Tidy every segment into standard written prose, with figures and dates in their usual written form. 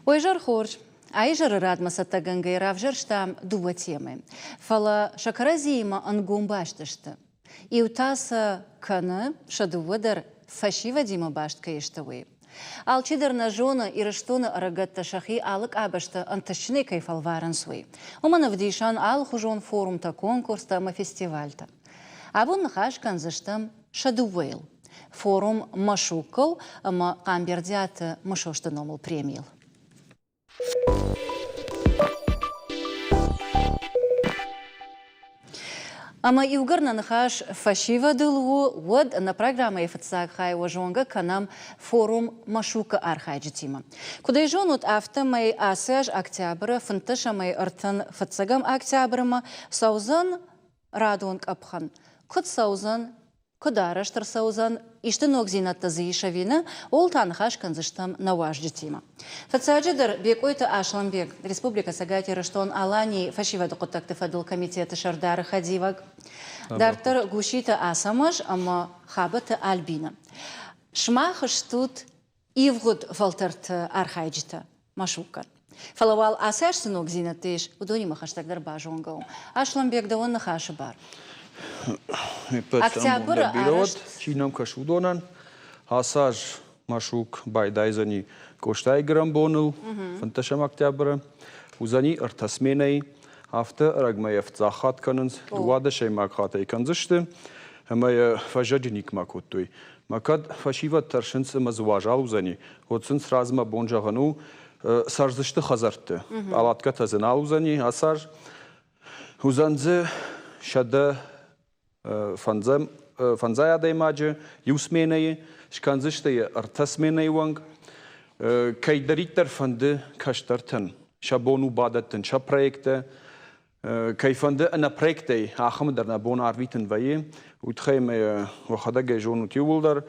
Уӕ хорз! Аизӕры радмӕ цӕттӕгӕнгӕйӕ равзӕрстам дыууӕ темӕ. Фӕлӕ сӕ кӕрӕдзиимӕ ӕнгом баст сты. Иу та сӕ кӕны, сӕ дыууӕ дӕр фӕсивӕдимӕ баст кӕй сты, уый. Алчидӕр нӕ зоны, Ирыстоны ӕрыгӕттӕ сӕхи алы къабӕзты ӕнтыстджынӕй кӕй фӕлварынц, уый. Уымӕн ӕвдисӕн алыхуызон форумтӕ, конкурстӕ ӕмӕ фестивальтӕ. Абон ныхас кӕндзыстӕм сӕ дыууӕйыл. Форум Машукыл ӕмӕ Хъамбердиаты Мысосты номыл премийыл. Ӕмӕ иугӕр нӕ ныхас фӕсивӕдыл у, уӕд нӕ программӕйы фыццаг хай уӕ зонгӕ кӕнӕм форум Машук-ы архайджытимӕ. Куыд ӕй зонут, афтӕмӕй ацы аз октябры фынддӕсӕмӕй ӕртын фыццӕгӕм октябрмӕ цӕудзӕн радон къӕпхӕн. Куыд цӕудзӕн, Куыд арӕзт ӕрцӕудзӕн, исты ногдзинӕдтӕ дзы ис ӕви нӕ, ууыл та ныхас кӕндзыстӕм нӕ уазджытимӕ. Фыццаджыдӕр, Бекъойты Аслӕнбег, Республикӕ Цӕгат Ирыстон-Аланийы фӕсивӕды хъуыддӕгты фӕдыл комитеты сӕрдары хӕдивӕг. Дарддӕр Гуситы Ацӕмӕз ӕмӕ Хабӕты Альбинӕ. Сымах стут ивгъуыд фӕлтӕрты архайджытӕ Машуккӕн. Фӕлӕ уал ацы аз цы ногдзинӕдтӕ ис, уыдонимӕ хӕстӕгдӕр базонгӕ у. Аслӕнбег, дӕуӕн ныхасы бар. Октябры арӕзт... Чи нӕм кӕсы, уыдонӕн ацы аз Машук байдайдзӕни Къостайы гуырӕнбоныл, 15 октябры. Уыдзӕни ӕртӕ сменӕйы. Афтӕ ӕрӕгмӕ йӕ фыццаг хатт кӕнынц, дыууадӕсӕймаг хатт ӕй кӕндзысты, ӕмӕ йӕ фӕззӕджы никмӕ кодтой. Мӕ кӕд фӕсивӕд тӕрсынц ӕмӕ дзы уазал уыдзӕни, уӕд сын сразы мӕ бон зӕгъын у, цӕрдзысты хӕдзӕртты. Пъалаткӕтӕ дзы нал уыдзӕни ацы аз. Уыдзӕн дзы 105 адӕймаджы иу сменӕйы, скӕндзысты йӕ ӕртӕ сменӕйы онг. Кӕйдӕриддӕр фӕнды кӕстӕртӕн сӕ бон у бадӕттын сӕ проекттӕ, Кӕй фӕнды ӕнӕ проектӕй, ахӕмы дӕр нӕ бон арвитын вӕййы. Уый тыххӕй мӕ уӕхӕдӕг ӕй зонут иууылдӕр.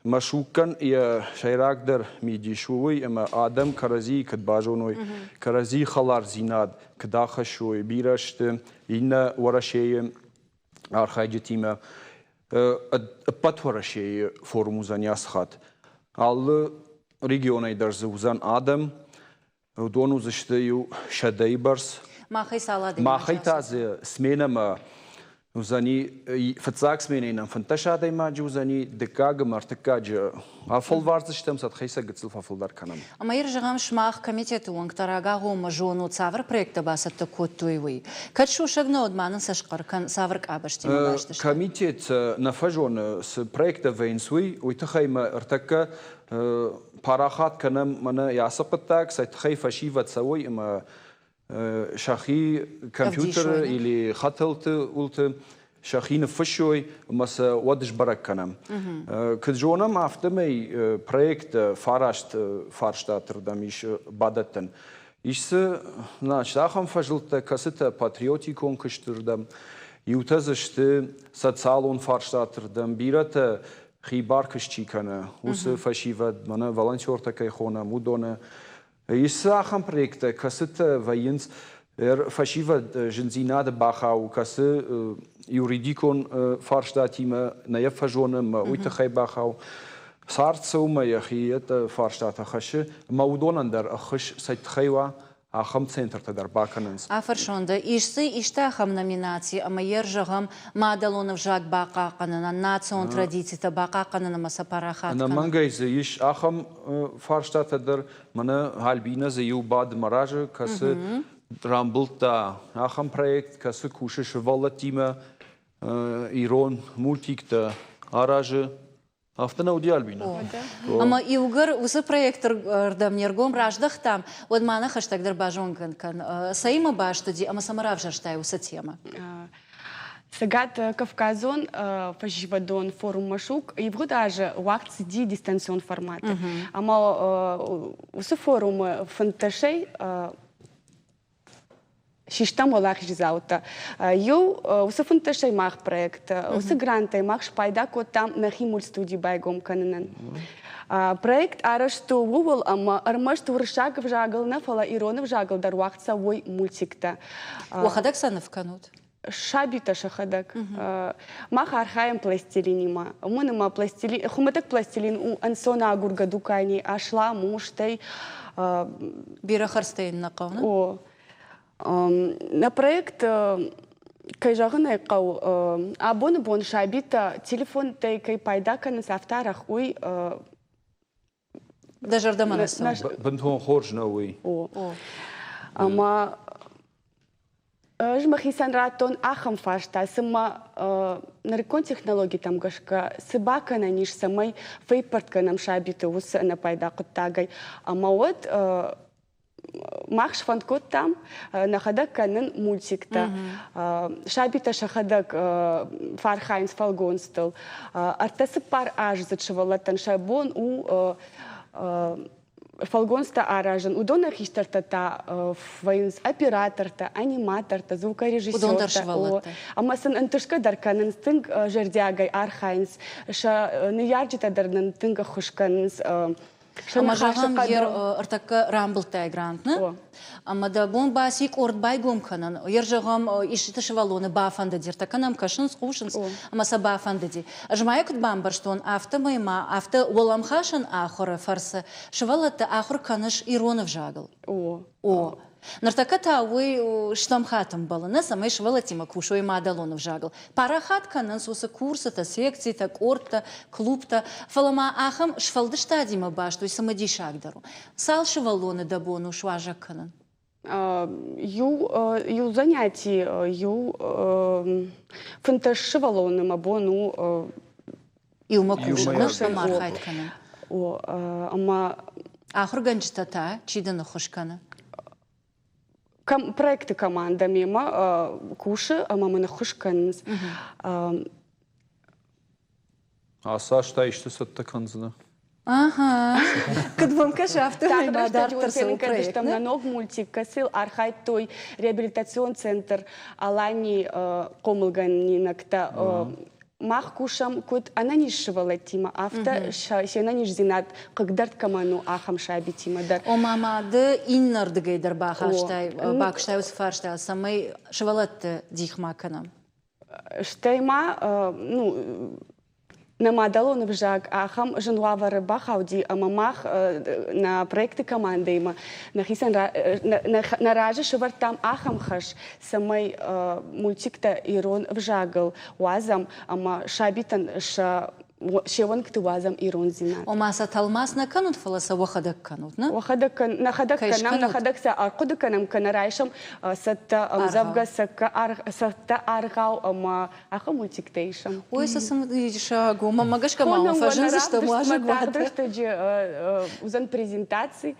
Машуккӕн йӕ сӕйрагдӕр мидис у уый, ӕмӕ адӕм кӕрӕдзийы куыд базоной, кӕрӕдзийы хӕлардзинад куыд ахӕссой, бирӕ сты иннӕ Уӕрӕсейы архайджытимӕ. Ӕппӕт Уӕрӕсейы форум уыдзӕни ацы хатт. Алы регионӕй дӕр дзы уыдзӕн адӕм. Уыдон уыдзысты иу сӕдӕйы бӕрц. Махӕй цал адӕймаджы Махӕй та дзы сменӕмӕ уыдзӕни, фыццаг сменӕйы нӕм 15 адӕймаджы уыдзӕни, дыккаг ӕмӕ ӕртыккаджы афӕлвардзыстӕм, цӕтхӕй сӕ гыццыл фӕфылдӕр кӕнӕм. Ӕмӕ ир зӕгъӕм, сымах комитеты уӕнгтӕ рагагъоммӕ зонут, цавӕр проекттӕ бацӕттӕ кодтой, уый. Кӕд сусӕг нӕ уыд, ма нын сӕ схъӕр кӕн, цавӕр къабӕзтимӕ баст сты? Комитет нӕ фӕзоны, цы проекттӕ вӕййынц, уый. Уый тыххӕй мӕ ӕртӕккӕ парахат кӕнӕм мӕнӕ ацы хъуыддаг, сӕ тыххӕй фӕсивӕд цӕуой ӕмӕ сӕхи компьютеры или хӕтӕлты уылты сӕхи ныффыссой ӕмӕ сӕ уӕд сбӕрӕг кӕнӕм. Куыд зонӕм, афтӕмӕй проект фараст фарстаты рдӕм ис бадӕттӕн. Ис дзы значит, ахӕм фӕзылдтӕ, кӕцытӕ патриотикон куысты рдӕм, иутӕ дзы сты социалон фарстаты рдӕм, бирӕтӕ хибар куыст чи кӕны, уыцы фӕсивӕд, мӕнӕ волонтертӕ кӕй хонӕм, уыдоны. Ис цы ахӕм проекттӕ, кӕцытӕ вӕййынц фӕсивӕд зындзинады бахауы, кӕцы юридикон фарстатимӕ нӕ йӕ фӕзоны ӕмӕ уый тыххӕй бахауы. Цард цӕуы мӕ йӕхи фарстатӕ хӕссы, ӕмӕ уыдонӕн дӕр ӕххуыс цӕй тыххӕй уа, ахӕм центртӕ дӕр бакӕнынц. Афӕрсон дӕ, ис дзы исты ахӕм номинаци ӕмӕ йӕ зӕгъӕм, мадӕлон ӕвзаг бахъахъхъӕнынӕн, национ традицитӕ бахъахъхъӕнын ӕмӕ сӕ парахат кӕнын? Ӕнӕмӕнгӕй дзы ис ахӕм фарстатӕ дӕр. Мӕнӕ Альбинӕ дзы иу бады мӕ разы, кӕцы рамбылдта ахӕм проект, кӕцы кусы сывӕллӕттимӕ ирон мультиктӕ аразы. Афтӕ нӕ уыди, Альбина? Ӕмӕ иугӕр уыцы проекты рдӕм не ргом раздӕхтам, уӕд ма нӕ хӕстӕгдӕр базонгӕ кӕн, цӕимӕ баст уыди ӕмӕ цӕмӕ равзӕрстай уыцы темӕ? Цӕгат Кавказон фӕсивӕдон форум Машук ивгъуыд азы уагъд цыди дистанцион форматы. Ӕмӕ уыцы форумы фынддӕсӕй систам уӕлахиздзаутӕ. Иу уыцы фынддӕсӕй мах проект, уыцы грантӕй мах спайда кодтам нӕхи мультстуди байгом кӕнынӕн. Проект арӕзт у ууыл, ӕмӕ ӕрмӕст уырыссаг ӕвзагыл нӕ, фӕлӕ ирон ӕвзагыл дӕр уагъд цӕуой мультиктӕ. Уӕхӕдӕг сӕ ныв кӕнут? Сабитӕ сӕхӕдӕг. Мах архайӕм пластилинимӕ. Уымӕн ӕмӕ пластилин, хуымӕтӕг пластилин у ӕнцон агургӕ дукани, аслам у, стӕй Бирӕ хӕрдзтӕ йын нӕ хъӕуы, нӕ? О. Нӕ проект, кӕй зӕгъын ӕй хъӕуы, абоны бон сабитӕ телефонтӕй кӕй пайда кӕнынц, афтӕ арӕх уый Дӕ зӕрдӕмӕ нӕ цӕуы? Бынтон хорз нӕу уый. О. Ӕмӕ ӕз мӕхицӕн радтон ахӕм фарста, цыма нырыккон технологитӕм гӕсгӕ цы бакӕнӕн ис, цӕмӕй фӕиппӕрд кӕнӕм сабиты уыцы ӕнӕпайда хъуыддагӕй. Ӕмӕ уӕд мах сфӕнд кодтам нӕхӕдӕг кӕнын мультиктӕ. Сабитӕ сӕхӕдӕг фӕархайынц фӕлгонцтыл. Ӕртӕ-цыппар аздзыд сывӕллӕттӕн сӕ бон у фӕлгонцтӕ аразын. Уыдоны хистӕртӕ та вӕййынц оператортӕ, аниматортӕ, звукорежиссертӕ. Ӕмӕ сын ӕнтысгӕ дӕр кӕнынц, тынг зӕрдиагӕй архайынц. Сӕ ныййарджытӕ дӕр нын тынг ӕххуыс кӕнынц. Ӕмӕ зӕгъӕм, ӕртӕккӕ рамбылдтай грант, нӕ? Ӕмӕ дӕ бон баци къорд байгом кӕнын. Ер зӕгъӕм, истыты сывӕллоны бафӕндыди, ӕртӕккӕ нӕм кӕсынц, хъусынц, ӕмӕ сӕ бафӕндыди. Ӕз ма йӕ куыд бамбӕрстон, афтӕмӕй ма афтӕ уӕлӕмхасӕн ахуыры фӕрцы сывӕллӕтты ахуыр кӕныс ирон ӕвзагыл. О. О. Ныртӕккӕ та уый стӕм хатт ӕмбӕлы, нӕ, цӕмӕй сывӕллӕттимӕ кусой мадӕлон ӕвзагыл. Парахат кӕнынц уыцы курсытӕ, секцитӕ, къордтӕ, клубтӕ, фӕлӕ ма ахӕм сфӕлдыстадимӕ баст уый цымыдисагдӕр у. Цал сывӕллоны дӕ бон у суазӕг кӕнын? Иу, иу заняти, иу 15 сывӕллоны мӕ бон у иумӕ кусын, ӕмӕ архайд кӕнын. О, ӕмӕ Ахуыргӕнджытӕ та чи дын ӕххуыс кӕны? Проекты командӕ мемӕ кусы ӕмӕ мын ӕххуыс кӕнынц. Ацы аз та исты цӕттӕ кӕндзынӕ? Ага. Куыд мӕм кӕсы, афтӕмӕй ма дарддӕр цӕуы проект. Нӕ ног мультик, кӕцыйыл архайдтой реабилитацион центр Алани хъомылгӕнинӕгтӕ. Мах кусӕм куыд ӕнӕниз сывӕллӕттимӕ, афтӕ се нӕниздзинад хъыгдӕрд кӕмӕн у, ахӕм сабитимӕ дӕр. Ома ма ды иннӕрдыгӕй дӕр бахастай, бакуыстай уыцы фарста, цӕмӕй сывӕллӕтты дих ма кӕнӕм. Стӕй ма, ну, нӕ мадӕлон ӕвзаг ахӕм зын уавӕры бахауди, ӕмӕ мах нӕ проекты командӕимӕ нӕхицӕн нӕ разы сӕвӕрдтам ахӕм хӕс, цӕмӕй мультиктӕ ирон ӕвзагыл уадзӕм ӕмӕ сабитӕн сӕ се уӕнгты уадзӕм ирондзинад. Ома сӕ тӕлмац нӕ кӕнут, фӕлӕ сӕ уӕхӕдӕг кӕнут, нӕ? Уӕхӕдӕг нӕхӕдӕг кӕнӕм, нӕхӕдӕг сӕ ӕрхъуыды кӕнӕм, кӕнӕ райсӕм цӕттӕ ӕмдзӕвгӕ, цӕттӕ аргъау ӕмӕ ахӕм мультиктӕ исӕм. Ой, цы цымыдисаг у. Мӕнмӕ гӕсгӕ ма уым фӕзындзыстӕм уазӕгуаты. Рӕстӕджы уыдзӕн презентаци.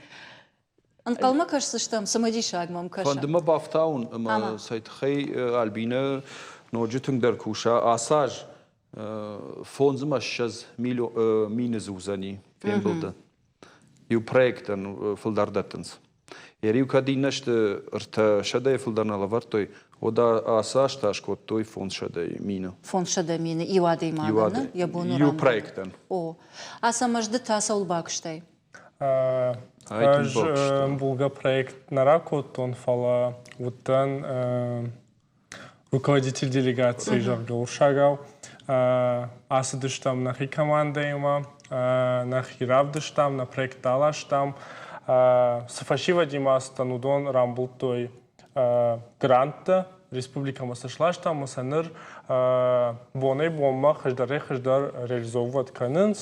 Ӕнхъӕлмӕ кӕсдзыстӕм, цымыдисаг мӕм кӕсы. Фӕнды мӕ бафтауын, ӕмӕ цӕй тыххӕй Альбинӕ ноджы тынгдӕр куса. Ацы аз 25 мины дзы уыдзӕни фембӕлды. Иу проектӕн фылдӕр дӕттынц. Йӕ кӕд иннӕ сты 300-йы фылдӕр нӕ лӕвӕрдтой, уӕд ацы аз та скодтой 500 мины. 500 мины иу адӕймагӕн, йӕ бон у Иу проектӕн. О. Ацӕмӕз, ды та цӕуыл бакуыстай? Ӕз ӕмбулгӕ проект нӕ ракодтон, фӕлӕ уыдтӕн руководитель делегации, зӕгъгӕ, уырыссагау. Ацыдыстӕм нӕхи командӕимӕ, нӕхи равдыстам, нӕ проект аластам. Цы фӕсивӕдимӕ ацыдтӕн, уыдон рамбылдтой гранттӕ республикӕмӕ сӕ сластам ӕмӕ сӕ ныр бонӕй-бонмӕ хуыздӕрӕй-хуыздӕр реализовывать кӕнынц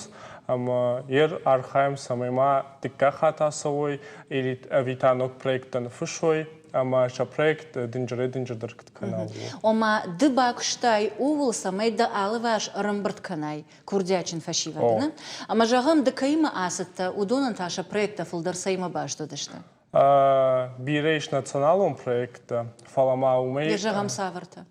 ӕмӕ ер архайӕм, цӕмӕй ма дыккаг хатт ацӕуой ӕви та ног проекттӕ ныффыссой ӕмӕ сӕ проект дынджырӕй-дынджырдӕр куыд кӕна. Ома ды бакуыстай ууыл, цӕмӕй дӕ алыварс ӕрӕмбырд кӕнай курдиатджын фӕсивӕды, нӕ? Ӕмӕ зӕгъӕм, ды кӕимӕ ацыдтӕ, уыдонӕн та сӕ проекттӕ фылдӕр цӕимӕ баст уыдысты? Бирӕ ис националон проекттӕ, фӕлӕ ма уымӕй... Йӕ зӕгъӕм, цавӕртӕ?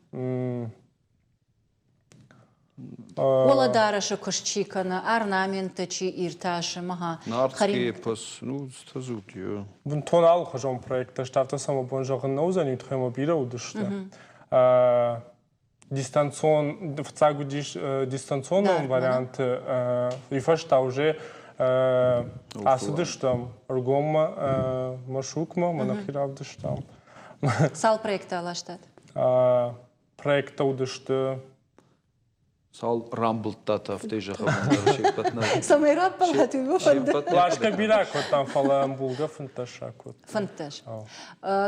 Уӕлӕдарӕсы куыст чи кӕны, орнаменттӕ чи иртасы, мӕ Нартский эпос, ну, стазут ее. Бынтон алыхуызон проекттӕ сты, афтӕ сӕм бон зӕгъын нӕ уыдзӕни, тыххӕй ӕмӕ бирӕ уыдысты. Дистанцион, фыццаг уыдис дистанционон варианты, и фӕстӕ уже Ацыдыстӕм ӕргоммӕ Машукмӕ, мӕ нӕхи равдыстам. Цал проекты аластат? Проекттӕ уыдысты Цал рамбылдтат, афтӕ зӕгъӕм, се ппӕт нӕ. Цӕмӕй раппӕлат, уый мӕ фӕнды. Ласгӕ бирӕ кодтам, фӕлӕ ӕмбулгӕ 15 ракодтам. 15.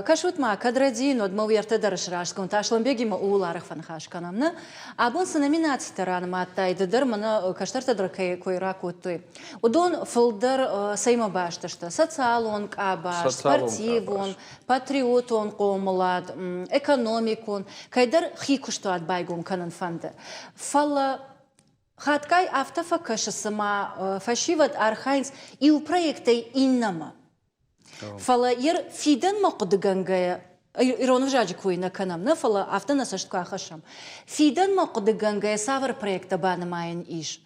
Кӕсут ма, кӕд рӕдийын, уӕд мӕ уӕртӕ дӕр срастгонд. Аслӕнбегимӕ ууыл арӕх фӕныхас кӕнӕм, нӕ? Абон цы номинацитӕ ранымадтай, ды дӕр мӕнӕ кӕстӕртӕ дӕр кӕй кой ракодтой, уыдон фылдӕр цӕимӕ баст сты? Социалон къабаз, спортивон, патриотон хъомылад, экономикон, кӕйдӕр хи куыстуат байгом кӕнын фӕнды. Фӕлӕ хатгай афтӕ фӕкӕсы, цыма фӕсивӕд архайынц иу проектӕй иннӕмӕ. Фӕлӕ йе фидӕнмӕ хъуыдыгӕнгӕйӕ, ирон ӕвзаджы кой нӕ кӕнӕм, нӕ, фӕлӕ афтӕ нӕ цӕст куы ахӕссӕм, фидӕнмӕ хъуыдыгӕнгӕйӕ цавӕр проекттӕ банымайӕн ис?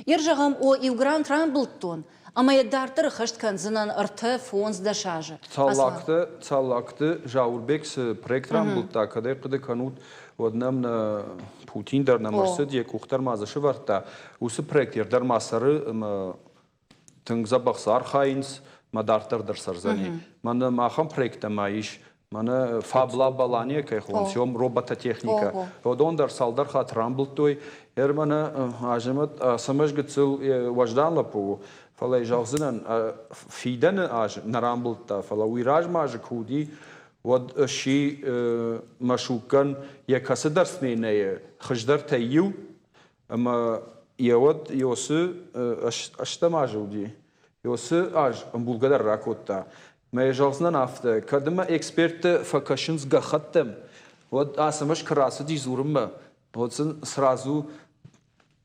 Ер зӕгъӕм, о, иу грант рамбылдтон, ӕмӕ йӕ дарддӕр ӕххӕст кӕндзынӕн ӕртӕ, фондз, дӕс азы. Цӕллагты, Цӕллагты Зауырбег цы проект рамбылдта, кӕд ӕй хъуыды кӕнут, уӕд нӕм нӕ Путин дӕр нӕм ӕрцыд, йӕ къух дӕр ма дзы сывӕрдта. Уыцы проект йе дӕр ма цӕры ӕмӕ тынг дзӕбӕх дзы архайынц, мӕ дарддӕр дӕр цӕрдзӕни. Мӕнӕ ахӕм проекттӕ ма ис, мӕнӕ Фабла Балания кӕй хонынц, уым робототехникӕ. Уыдон дӕр цалдӕр хатт рамбылдтой. Ер мӕнӕ Азӕмӕт Ацӕмӕз гыццыл уӕздан лӕппу у, фӕлӕ зӕгъдзынӕн, фидӕны аз нӕ рамбылдта, фӕлӕ уый размӕ азы куы уыди, уӕд сси Машуккӕн йӕ кӕцыдӕр сменӕйы хуыздӕртӕй иу, Ӕмӕ йӕ уӕд Иосы ӕстӕм азы уыди. Иосы аз ӕмбулгӕ дӕр ракодта. Мӕ йӕ зӕгъдзынӕн афтӕ, кӕд ӕмӕ эксперттӕ фӕкӕсынц гӕххӕттӕм, уӕд Ацӕмӕз куы рацыди дзурынмӕ, уӕд сын сразу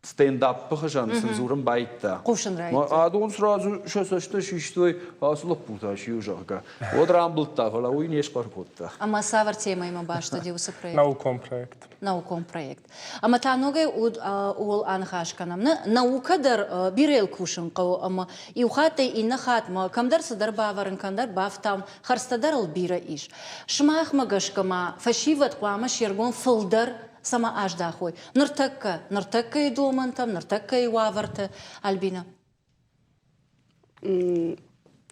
стендаппы хуызӕн сын дзурын байдыдта. Хъусын райдыдта. Адон сразу сӕ цӕстӕ систой, ацы лӕппутӕ сиу, зӕгъгӕ. Уӕд рамбылдта, фӕлӕ уый не схъӕр кодта. Ӕмӕ цавӕр темӕимӕ баст уыди уыцы проект? Наукон проект. Наукон проект. Ӕмӕ та ногӕй ууыл аныхас кӕнӕм. Нӕ наукӕ дӕр бирӕйыл кусын хъӕуы ӕмӕ иу хаттӕй иннӕ хатмӕ кӕмдӕр цыдӕр бавӕрын, кӕмдӕр бафтауын, хӕрдзтӕ дӕр ыл бирӕ ис. Сымахмӕ гӕсгӕ ма фӕсивӕд хъуамӕ се ргом фылдӕр цӕмӕ аздахой? Ныртӕккӕ, ныртӕккӕйы домӕнтӕм, ныртӕккӕйы уавӕрты, Альбина?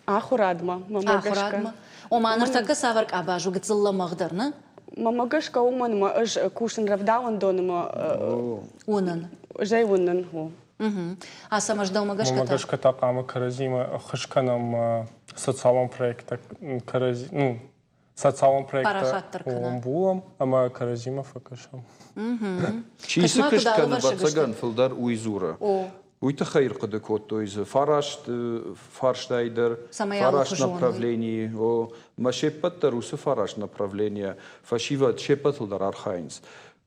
Ахуырадмӕ, мӕмӕ гӕсгӕ. Ахуырадмӕ. Ома ныртӕккӕ цавӕр къабаз у гыццыл лӕмӕгъдӕр, нӕ? Мӕмӕ гӕсгӕ уымӕн ӕмӕ ӕз кусын рӕвдауӕндоны ӕмӕ Уынын. Ӕз ӕй уынын, о. Ацӕмӕз, дӕумӕ гӕсгӕ Мӕмӕ гӕсгӕ та хъуамӕ кӕрӕдзимӕ ӕххуыс кӕнӕм социалон проекттӕ кӕрӕдзи, ну, социалон проекттӕ ӕмбулӕм ӕмӕ кӕрӕдзимӕ фӕкӕсӕм. Чи цы куыст кӕны, ӕвӕццӕгӕн, фылдӕр уый дзуры. Уый тыххӕй ӕрхъуыды кодтой дзы фараст фарстайы дӕр, фараст направленийы. О, мӕ се ппӕт дӕр уыцы фараст направления фӕсивӕд се ппӕтыл дӕр архайынц.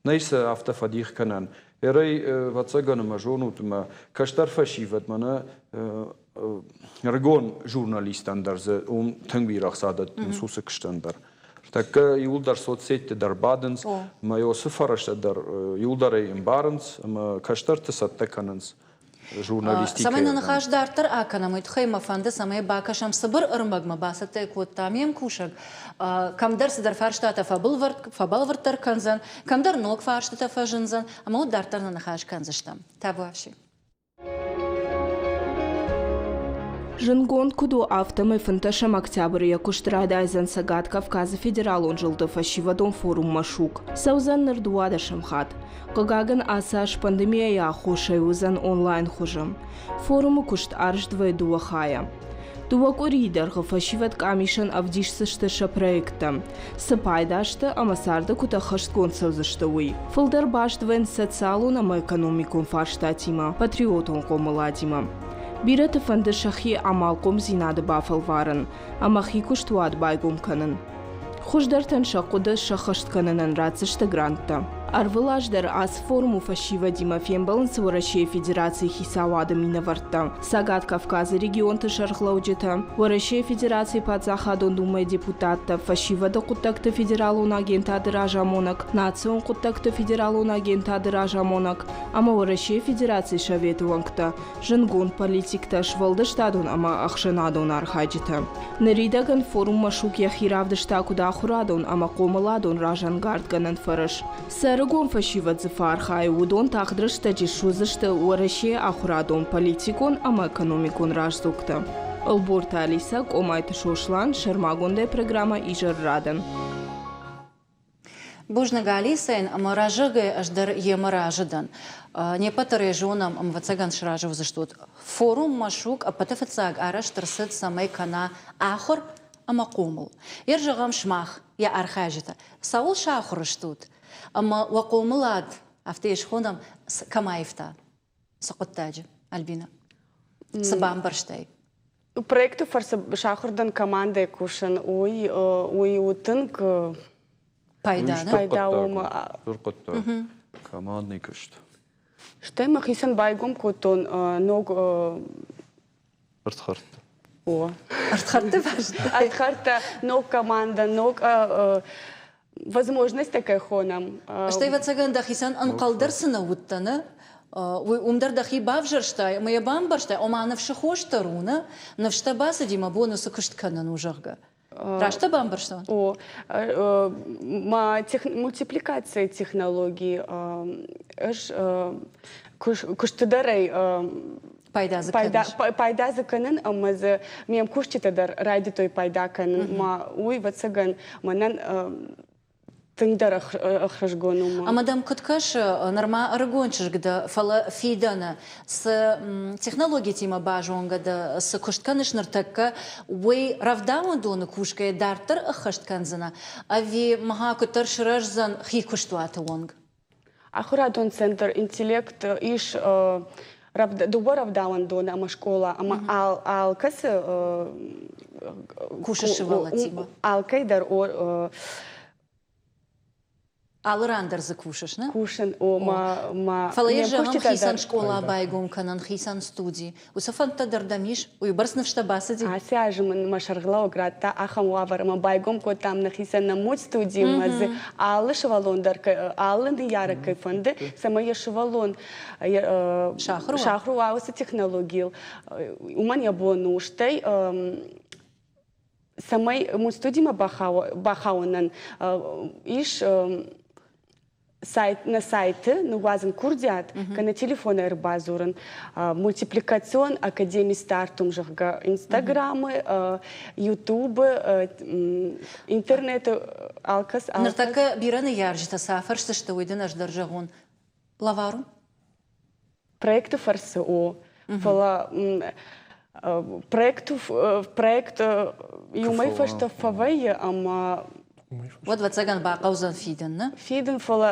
Нӕй сӕ афтӕ фӕдих кӕнӕн. Эрӕй, ӕвӕццӕгӕн, ӕмӕ зонут, ӕмӕ кӕстӕр фӕсивӕд мӕнӕ ӕрыгон журналисттӕн дӕр дзы уым тынг бирӕ ӕхца дӕттынц уыцы куыстӕн дӕр. Тӕккӕ иуылдӕр соцсетьты дӕр бадынц, ӕмӕ уыцы фӕрӕзтӕ дӕр иуылдӕр ӕй ӕмбарынц ӕмӕ кӕстӕрты цӕттӕ кӕнынц журналистикӕйы. Цӕмӕй нӕ ныхас дарддӕр акӕнӕм, уый тыххӕй мӕ фӕнды, цӕмӕй бакӕсӕм цыбыр ӕрмӕгмӕ, бацӕттӕ кодта ме мкусӕг. Кӕмдӕр цыдӕр фарстатӕ фӕбӕлвырддӕр кӕндзӕн, кӕмдӕр ног фарстытӕ фӕзындзӕн, ӕмӕ уӕд дарддӕр нӕ ныхас кӕндзыстӕм. Табуафси. Зындгонд куыд у, афтӕмӕй фынддӕсӕм октябры йӕ куыст райдайдзӕн Цӕгат Кавказы федералон зылды фӕсивӕдон форум «Машук». Цӕудзӕн ныр дыууадӕсӕм хатт. Хъыгагӕн, ацы аз пандемийӕйы аххосӕй уыдзӕн онлайн хуызы. Форумы куыст арызт вӕййы дыууӕ хайӕ. Дыууӕ къуырийы дӕргъы фӕсивӕд къамисӕн ӕвдисдзысты сӕ проекттӕ, цы пайда сты ӕмӕ царды куыд ӕххӕстгонд цӕудзысты, уый. Фылдӕр баст вӕййынц социалон ӕмӕ экономикон фарстатимӕ, патриотон хъомыладимӕ. Бирӕты фӕнды сӕхи амалхъомдзинады бафӕлварын ӕмӕ хи куыстуат байгом кӕнын. Хуыздӕртӕн сӕ хъуыды сӕххӕст кӕнынӕн ратдзысты гранттӕ. Ӕрвылаз дӕр ацы форумы фӕсивӕдимӕ фембӕлынц Уӕрӕсейы Федерацийы хицауады минӕвӕрттӕ, Цӕгат Кавказы регионты сӕргълӕуджытӕ, Уӕрӕсейы Федерацийы Паддзахадон Думӕйы депутаттӕ, Фӕсивӕды хъуыддӕгты федералон агентады разамонӕг, Национ хъуыддӕгты федералон агентады разамонӕг ӕмӕ Уӕрӕсейы Федерацийы Советы уӕнгтӕ, зындгонд политиктӕ, сфӕлдыстадон ӕмӕ ӕхсӕнадон архайджытӕ. Ныридӕгӕн форум Машук йӕхи равдыста куыд ахуырадон ӕмӕ хъомыладон разӕнгардгӕнӕн фӕрӕз. Цы ӕрыгон фӕсивӕд дзы фӕархайы, уыдон тагъд рӕстӕджы суыдзысты Уӕрӕсейы ахуырадон, политикон ӕмӕ экономикон раздзогтӕ. Ӕлборты Алисӕ, Къомайты Сослан, сӕрмагондӕй программӕ «Изӕррадӕн». Бузныг Алисӕйӕн ӕмӕ раззагӕй ӕз дӕр йемӕ разы дӕн. Не ппӕт дӕр ӕй зонӕм, ӕвӕццӕгӕн сразы уыдзыстут. Форум Машук ӕппӕты фыццаг арӕзт ӕрцыд, цӕмӕй кӕна ахуыр ӕмӕ хъомыл. Йер зӕгъӕм сымах, йӕ архайджытӕ, цӕуыл сахуыр стут ӕмӕ уӕ хъомылад, афтӕ йӕ схонӕм, кӕм аивта? Цы хъуыддаджы, Альбина? Цы бамбӕрстай? Проекты фӕрцы сахуыр дӕн командӕйы кусын. Уый, уый у тынг пайда, пайда у. Стыр хъуыддаг. Командный куыст. Стӕй мӕхицӕн байгом кодтон ног Ӕрдхӕрдтӕ. О. Ӕрдхӕрдты бӕсты. Ӕрдхӕрдтӕ, ног командӕ, ног возможность кӕй хонӕм. Стӕй, ӕвӕццӕгӕн, дӕхицӕн ӕнхъӕл дӕр цы нӕ уыдтӕ, нӕ? Уым дӕр дӕхи бавзӕрстай ӕмӕ йӕ бамбӕрстай, ома ныфсы хос дӕр у, нӕ? Ныфс дӕ бацыди, мӕ бон уыцы куыст кӕнын у, зӕгъгӕ. Раст дӕ бамбӕрстон? О, ма мультипликацийы технологи ӕз куысты дӕр ӕй пайда дзы кӕныс? Пайда дзы кӕнын ӕмӕ дзы ме мкусджытӕ дӕр райдыдтой пайда кӕнын. Ма уый, ӕвӕццӕгӕн, мӕнӕн тынгдӕр ӕхсызгон у. Ӕмӕ дӕм куыд кӕсы, нырма ӕрыгон чызг дӕ, фӕлӕ фидӕны цы технологитимӕ базонгӕ дӕ, цы куыст кӕныс ныртӕккӕ, уый рӕвдауӕндоны кусгӕйӕ дарддӕр ӕххӕст кӕндзынӕ, ӕви мӕ куыддӕр сырӕздзӕн хи куыстуаты онг? Ахуырадон центр «Интеллект» ис дыууӕ рӕвдауӕндоны ӕмӕ скъола, ӕмӕ алкӕцы кусы сывӕллӕттимӕ. Алкӕй дӕр Алы ран дӕр дзы кусыс, нӕ? Кусын, о, ма ма Фӕлӕ йӕ зӕгъӕм, хицӕн скъола байгом кӕнын, хицӕн студи. Уыцы фӕндтӕ дӕр дӕм ис? Уыйбӕрц ныфстӕ бацыди? Ацы азы мын мӕ сӕргълӕууӕг радта ахӕм уавӕр, ӕмӕ байгом кодтам нӕхицӕн нӕ мод-студи, ӕмӕ дзы алы сывӕллон дӕр, алы ныййарӕг кӕй фӕнды, цӕмӕй йӕ сывӕллон сахуыр уа уыцы технологийыл, уымӕн йӕ бон у. Стӕй цӕмӕй мультстудимӕ бахауынӕн ис сайт, на сайты ныууадзын курдиат, кӕнӕ телефонӕй ӕрбадзурын. Мультипликацион академи Стартум, зӕгъгӕ, Инстаграмы, Ютубы, интернеты алкӕц. Ныртӕккӕ бирӕ ныййарджытӕ цы афӕрсдзысты, уый дын ӕз дӕр зӕгъон. Лӕвар у? Проекты фӕрцы у. Фӕлӕ проект, проект иумӕй фӕстӕ фӕвӕййы ӕмӕ Уӕд, ӕвӕццӕгӕн, бахъӕудзӕн фидын, нӕ? Фидын, фӕлӕ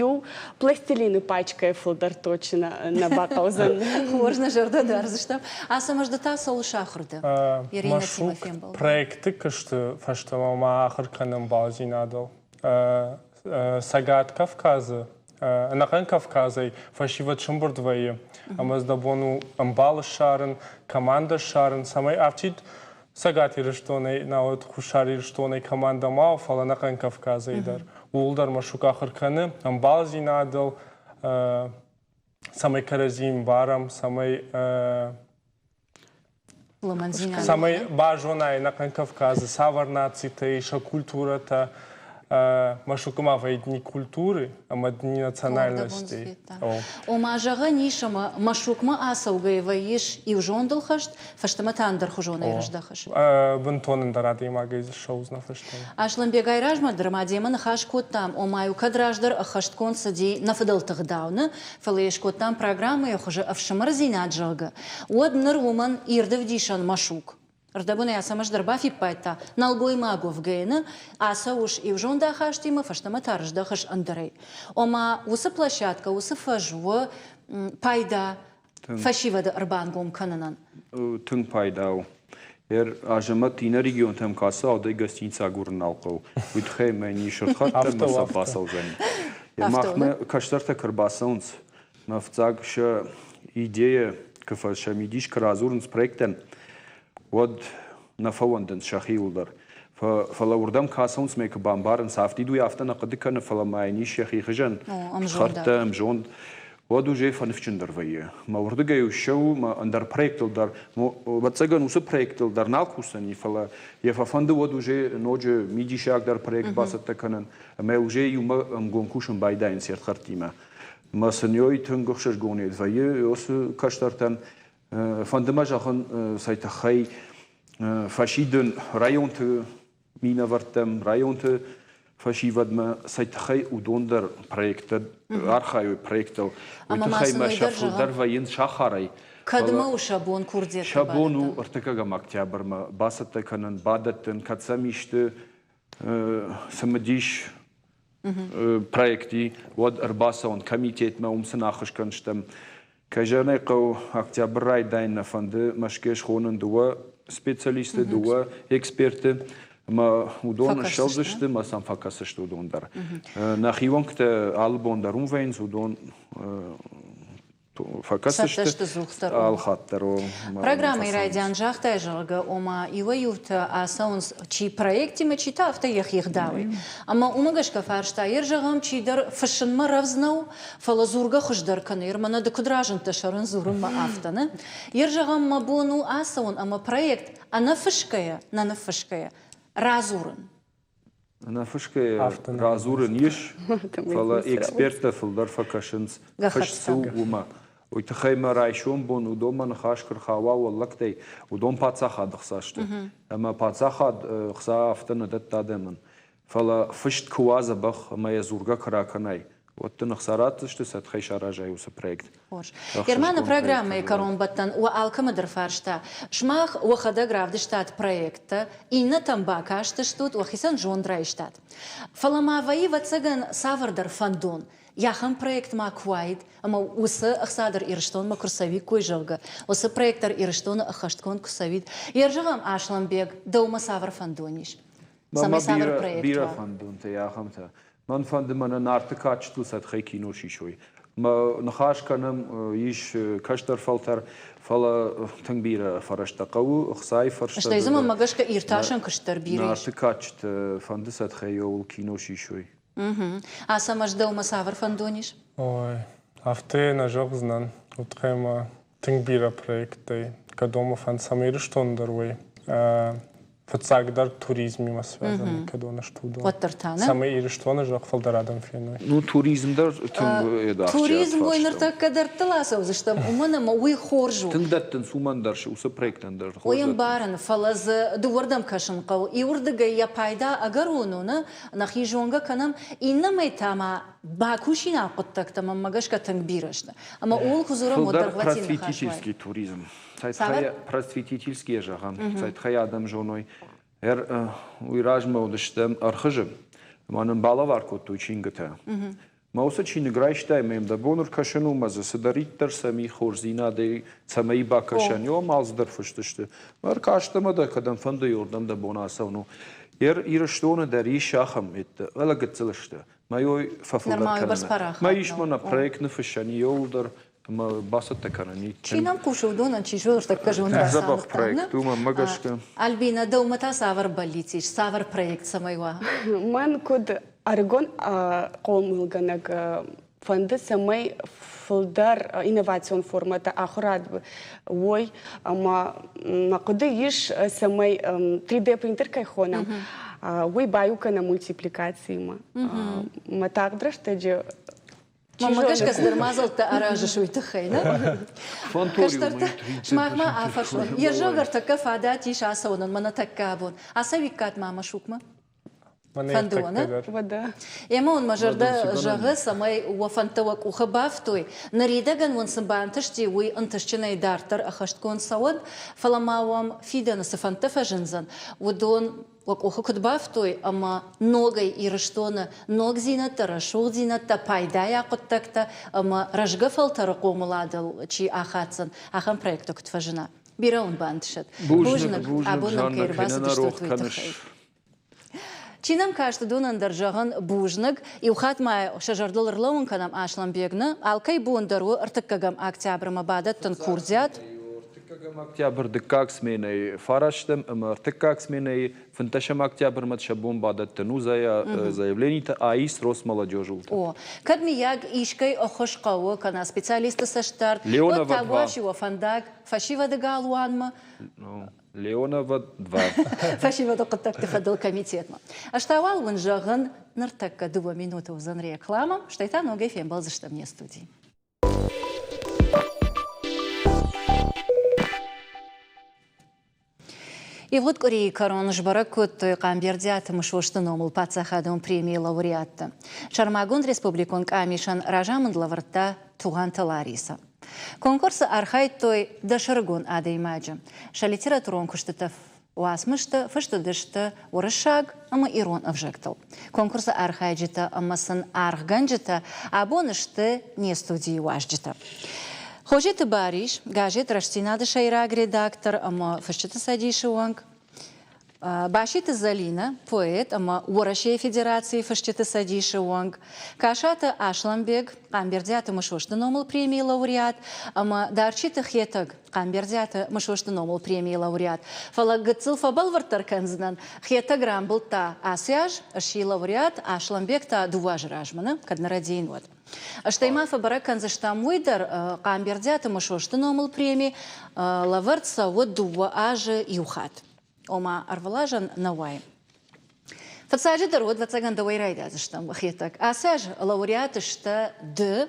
иу пластилины пачкӕйы фылдӕр точно нӕ бахъӕудзӕн. Хорз, нӕ зӕрдӕ дардзыстӕм. Ацӕмӕз, ды та цӕуыл сахуыр дӕ? Иринӕтимӕ фембӕлд. Проекты куысты фӕстӕмӕ ма ахуыр кӕнӕм балдзинадыл. Цӕгат Кавказы ӕнӕхъӕн Кавказӕй фӕсивӕд сӕмбырд вӕййы, ӕмӕ дӕ бон у ӕмбал ссарын, командӕ ссарын, цӕмӕй афтид Цӕгат Ирыстонӕй, науӕд Хуссар Ирыстонӕй командӕ ма у, фӕлӕ ӕнӕхъӕн Кавказӕй дӕр. Ууыл дӕр Машук ахуыр кӕны ӕмбалдзинадыл, цӕмӕй кӕрӕдзийы ӕмбарӕм, цӕмӕй Лымӕндзинад. Цӕмӕй базонай ӕнӕхъӕн Кавказы цавӕр нацитӕ ис, сӕ культурӕтӕ, Машукы ма вӕййы дни культуры ӕмӕ дни национальностей. Ома, зӕгъӕн ис, ӕмӕ Машукмӕ ацӕугӕйӕ вӕййыс иу зондыл хӕст, фӕстӕмӕ та ӕндӕрхуызонӕй рыздӕхыс. Бынтон ӕндӕр адӕймагӕй дзы ссӕудзынӕ фӕстӕмӕ. Аслӕнбегӕй размӕ дӕр ма демӕ ныхас кодтам, ома-иу кӕд раздӕр ӕххӕстгонд цыди нӕ фыдӕлты гъдау, нӕ, фӕлӕ йӕ скодтам программӕйы хуызы ӕфсымӕрдзинад, зӕгъгӕ, уӕд ныр уымӕн ирд ӕвдисӕн Машук. Ӕрдӕбонӕй Ацӕмӕз дӕр бафиппайдта, нӕлгоймаг уӕвгӕйӕ нӕ, ацӕуыс иу зондахастимӕ, фӕстӕмӕ та рыздӕхыс ӕндӕрӕй. Ома, уыцы площадкӕ, уыцы фӕз у пайда фӕсивӕды ӕрбангом кӕнынӕн. Тынг пайда у. Ер Азӕмӕт иннӕ регионтӕм кӕцы цӕуы, гостиница агурын нал хъӕуы. Уый тыххӕй мӕ низ ӕрхӕдтӕ ӕмӕ сӕ бацӕудзӕни. Махмӕ кӕстӕртӕ куы ӕрбацӕуынц, мӕ фыццаг сӕ идея куы сӕ мидис куы радзурынц проектӕн, уӕд нӕ фӕуӕндынц сӕхиуыл дӕр. Фӕлӕ уырдӕм куы ацӕуынц мӕ куы бамбарынц, афтид уый афтӕ нӕ хъуыды кӕны, фӕлӕ ма йын ис йӕхи хуызӕн хӕрдтӕ, ӕмзонд. Уӕд уже фӕныфсджындӕр вӕййы. Мӕ уырдыгӕй ссӕуы мӕ ӕндӕр проектыл дӕр. Ӕвӕццӕгӕн, уыцы проектыл дӕр нал кусдзӕни, фӕлӕ йӕ фӕфӕнды уӕд уже ноджы мидисагдӕр проект бацӕттӕ кӕнын ӕмӕ уже иумӕ ӕмгом кусын байдайынц се рдхӕрдтимӕ. Мӕ сын ёй тынг ӕхсызгон вӕййы уыцы кӕстӕртӕн. Фӕнды мӕ зӕгъын, цӕй тыххӕй фӕсидын районты минӕвӕрттӕм, районты фӕсивӕдмӕ, цӕй тыххӕй уыдон дӕр проекттӕ архайой проекттыл. Уый тыххӕй мӕ сӕ фылдӕр вӕййынц сахарӕй. Кӕдмӕ у сӕ бон курдиӕттӕ Сӕ бон у ӕртыккӕгӕм октябрмӕ бацӕттӕ кӕнын, бадӕттын, кӕд сӕм исты цымыдис проекти, уӕд ӕрбацӕуын комитетмӕ, уым сын ӕххуыс кӕндзыстӕм. Кӕй зӕгъын ӕй хъӕуы, октябрь райдайын нӕ фӕнды Мӕскуыйы схонын дыууӕ специалисты, дыууӕ эксперты, ӕмӕ уыдон ссӕудзысты ӕмӕ сӕм фӕкӕсдзысты уыдон дӕр. Нӕхи уӕнгтӕ алы бон дӕр уым вӕййынц, уыдон фӕкӕсдзысты алхатт дӕр. Программӕйы райдиан загътай, зӕгъгӕ, ома иуӕй-иутӕ ацӕуынц чи проектимӕ, чи та афтӕ йӕхи гъдауӕй. Ӕмӕ уымӕ гӕсгӕ фарста, ер зӕгъӕм, чидӕр фыссынмӕ рӕвдз нӕу, фӕлӕ дзургӕ хуыздӕр кӕны, ер мӕнӕ ды куыд разындтӕ сӕрӕн дзурынмӕ афтӕ, нӕ? Ер зӕгъӕм, мӕ бон у ацӕуын ӕмӕ проект ӕнӕфысгӕйӕ, нӕ ныффысгӕйӕ радзурын. Ӕнӕфысгӕйӕ радзурын ис, фӕлӕ эксперттӕ фылдӕр фӕкӕсынц, фыст цы у, уымӕ. Уый тыххӕй мӕ райсом бон уыдонмӕ ныхас куы рхауа уӕллӕгтӕй, уыдон паддзахады хца сты. Ӕмӕ паддзахад хца афтӕ нӕ дӕтты адӕмӕн. Фӕлӕ фыст куы уа дзӕбӕх ӕмӕ йӕ дзургӕ куы ракӕнай, уӕд дын ӕхца ратдзысты, сӕ тыххӕй саразай уыцы проект. Хорз. Германы программӕйы кӕронбӕттӕн уӕ алкӕмӕ дӕр фарста. Сымах уӕхӕдӕг равдыстат проекттӕ, иннӕтӕм бакастыстут, уӕхицӕн зонд райстат. Фӕлӕ ма вӕййы, ӕвӕццӕгӕн, цавӕрдӕр фӕндон. Ахӕм проект ма куы уаид, ӕмӕ уыцы ӕхца дӕр Ирыстонмӕ куы рцӕуиккой, зӕгъгӕ, уыцы проект дӕр Ирыстоны ӕххӕстгонд куы цӕуид. Йе зӕгъӕм, Аслӕнбег, дӕумӕ цавӕр фӕндон ис? Цӕмӕй цавӕр проект Бирӕ фӕндонтӕ ахӕмтӕ. Мӕн фӕнды мӕнӕ Нарты кадджытыл сӕ тыххӕй кино сисой. Мӕ ныхас кӕнӕм, ис кӕстӕр фӕлтӕр, фӕлӕ тынг бирӕ фӕрӕзтӕ хъӕуы, ӕхцайы фӕрстӕ. Стӕй дзы мӕнмӕ гӕсгӕ иртасӕн куыст дӕр бирӕ ис. Нарты кадджыты фӕнды сӕ тыххӕй ууыл кино сисой. Ацӕмӕз, дӕумӕ цавӕр фӕндон ис? Ой, афтӕ нӕ зӕгъдзынӕн. Уыдхъӕй ма тынг бирӕ проекттӕй, кӕд уымы фӕнд цӕмӕй Ирыстон дӕр уой, фыццагдӕр туризмимӕ связаны, кӕд уон сты уыдон. Уӕддӕр та, нӕ? Цӕмӕй Ирыстоны зӕхх фылдӕр адӕм феной. Ну, туризм дӕр тынг Туризм уый ныртӕккӕ дӕрдтыл ацӕудзыстӕм, уымӕн ӕмӕ уый хорз у. Тынг дӕттынц уымӕн дӕр, уыцы проектӕн дӕр хорз. Уый ӕмбарын, фӕлӕ дзы дыууӕрдӕм кӕсын хъӕуы. Иуырдыгӕй йӕ пайда ӕгӕрон у, нӕ? Нӕхи зонгӕ кӕнӕм, иннӕмӕй та ма бакусинаг хъуыддӕгтӕ мӕнмӕ гӕсгӕ тынг бирӕ сты. Ӕмӕ ууыл куы дзурӕм, уӕд Фылдӕр просветительский туризм. Просветительский зӕгъӕм, цӕй адӕм зоной. Уый размӕ уыдыстӕм Ӕрхызы, ӕмӕ нын балӕвар кодтой чингуытӕ. Мӕ уыцы чиныг райстай, ӕмӕ йӕм дӕ бон ӕркӕсын у, ӕмӕ дзы цыдӕриддӕр сӕм и хорздзинадӕй, цӕмӕй бакӕсӕн, иом алцыдӕр фыст сты. Мӕ ӕркаст ӕмӕ дӕ кӕдӕмфӕнды иуырдӕм дӕ бон ацӕуын у. Ирыстоны дӕр ис ахӕм ӕдде, фӕлӕ гыццыл сты. Мӕ ой фӕфылдӕр кӕнын. Мӕ ис мӕнӕ проект ныффыссӕн иууылдӕр ӕмӕ бацӕттӕ кӕнӕн. Чи нӕм хъусы, уыдонӕн чи зоны, тӕккӕ зонд Дзӕбӕх проект у, мӕнмӕ гӕсгӕ. Альбина, дӕумӕ та цавӕр бӕллиц ис, цавӕр проект цӕмӕй уа? Мӕн куыд ӕрыгон хъомылгӕнӕг фӕнды, цӕмӕй фылдӕр инновацион формӕтӕ ахуырад уой ӕмӕ мӕ хъуыды ис, цӕмӕй 3D принтер кӕй хонӕм, уый баиу кӕнӕм мультипликациимӕ. Мӕ тагъд рӕстӕджы Мӕнмӕ гӕсгӕ цыдӕр мадзӕлттӕ аразыс уый тыххӕй, нӕ? Кӕстӕртӕ, сымах ма афӕрсон. Йӕ зӕгъ ӕртӕккӕ фадат ис ацӕуынӕн мӕнӕ тӕккӕ абон. Ацӕуиккат ма Машукмӕ? Фӕнды уӕ, нӕ? Ӕмӕ уын мӕ зӕрдӕ зӕгъы, цӕмӕй уӕ фӕндтӕ уӕ къухы бафтой. Ныридӕгӕн уын цы бантысти, уый ӕнтыстджынӕй дарддӕр ӕххӕстгонд цӕуӕд, фӕлӕ ма уӕм фидӕны цы фӕндтӕ фӕзындзӕн, уыдон уӕ къухы куыд бафтой ӕмӕ ногӕй Ирыстоны ногдзинӕдтӕ, рӕсугъддзинӕдтӕ, пайдайаг хъуыддӕгтӕ ӕмӕ рӕзгӕ фӕлтӕры хъомыладыл чи ахаддзӕн, ахӕм проекттӕ куыд фӕзына. Бирӕ уын бантысӕд. Бузныг, абон нӕм кӕй ӕрбацыдыстут, уый тыххӕй. Чи нӕм каст, уыдонӕн дӕр зӕгъын бузныг. Иу хатт ма сӕ зӕрдыл ӕрлӕууын кӕнӕм Аслӕнбег нӕ алкӕй бон дӕр у ӕртыккӕгӕм октябрмӕ бадӕттын курдиат. Ӕртыккӕгӕм октябрь дыккаг сменӕйы фарастӕм ӕмӕ ӕртыккаг сменӕйы фынддӕсӕм октябрьмӕ сӕ бон бадӕттын у заявленитӕ АИС Росмолодежы уылты. О, кӕд миййаг искӕй ӕххуыс хъӕуы кӕнӕ специалисты цӕстдард, уӕд табуафси уӕ фӕндаг фӕсивӕды галуанмӕ. Леонова 2. Фӕсивӕды хъуыддӕгты фӕдыл комитетмӕ. Ӕз та уал уын зӕгъын, ныртӕккӕ дыууӕ минуты уыдзӕн реклама, стӕй та ногӕй фембӕлдзыстӕм не студийы. Ивгъуыд къуырийы кӕрон сбӕрӕг кодтой Хъамбердиаты Мысосты номыл паддзахадон премийы лауреатты. Сӕрмагонд республикон къамисӕн разамынд лӕвӕрдта Тугъанты Ларисӕ. Конкурсы архайдтой дӕсӕрыгон адӕймаджы. Сӕ литературон куыстытӕ Уацмыстӕ фыст уыдысты уырыссаг ӕмӕ ирон ӕвзӕгтыл. Конкурсы архайджытӕ ӕмӕ сын аргъгӕнджытӕ абон сты не студийы уазджытӕ. Хозиты Барис, газет «Рӕстдзинад-ы» сӕйраг редактор ӕмӕ Фысджыты цӕдисы уӕнг, Баситы Зӕлинӕ, поэт ӕмӕ Уӕрӕсейы Федерацийы Фысджыты цӕдисы уӕнг, Касаты Аслӕнбег, Хъамбердиаты Мысосты номыл премийы лауреат ӕмӕ Дарчиты Хетӕг, Хъамбердиаты Мысосты номыл премийы лауреат. Фӕлӕ гыццыл фӕбӕлвырддӕр кӕндзынӕн, Хетӕг рамбылдта ацы аз, сси лауреат, Аслӕнбег та дыууӕ азы размӕ, нӕ, кӕд нӕ рӕдийын, уӕд. Стӕй ма фӕбӕрӕг кӕндзыстӕм уый дӕр, Хъамбердиаты Мысосты номыл преми лӕвӕрд цӕуы дыууӕ азы иу хатт. Ома, ӕрвылазӕн нӕ уайы. Фыццаджыдӕр уӕд, ӕвӕццӕгӕн, дӕуӕй райдайдзыстӕм, Хетӕг. Ацы аз лауреат сты ды,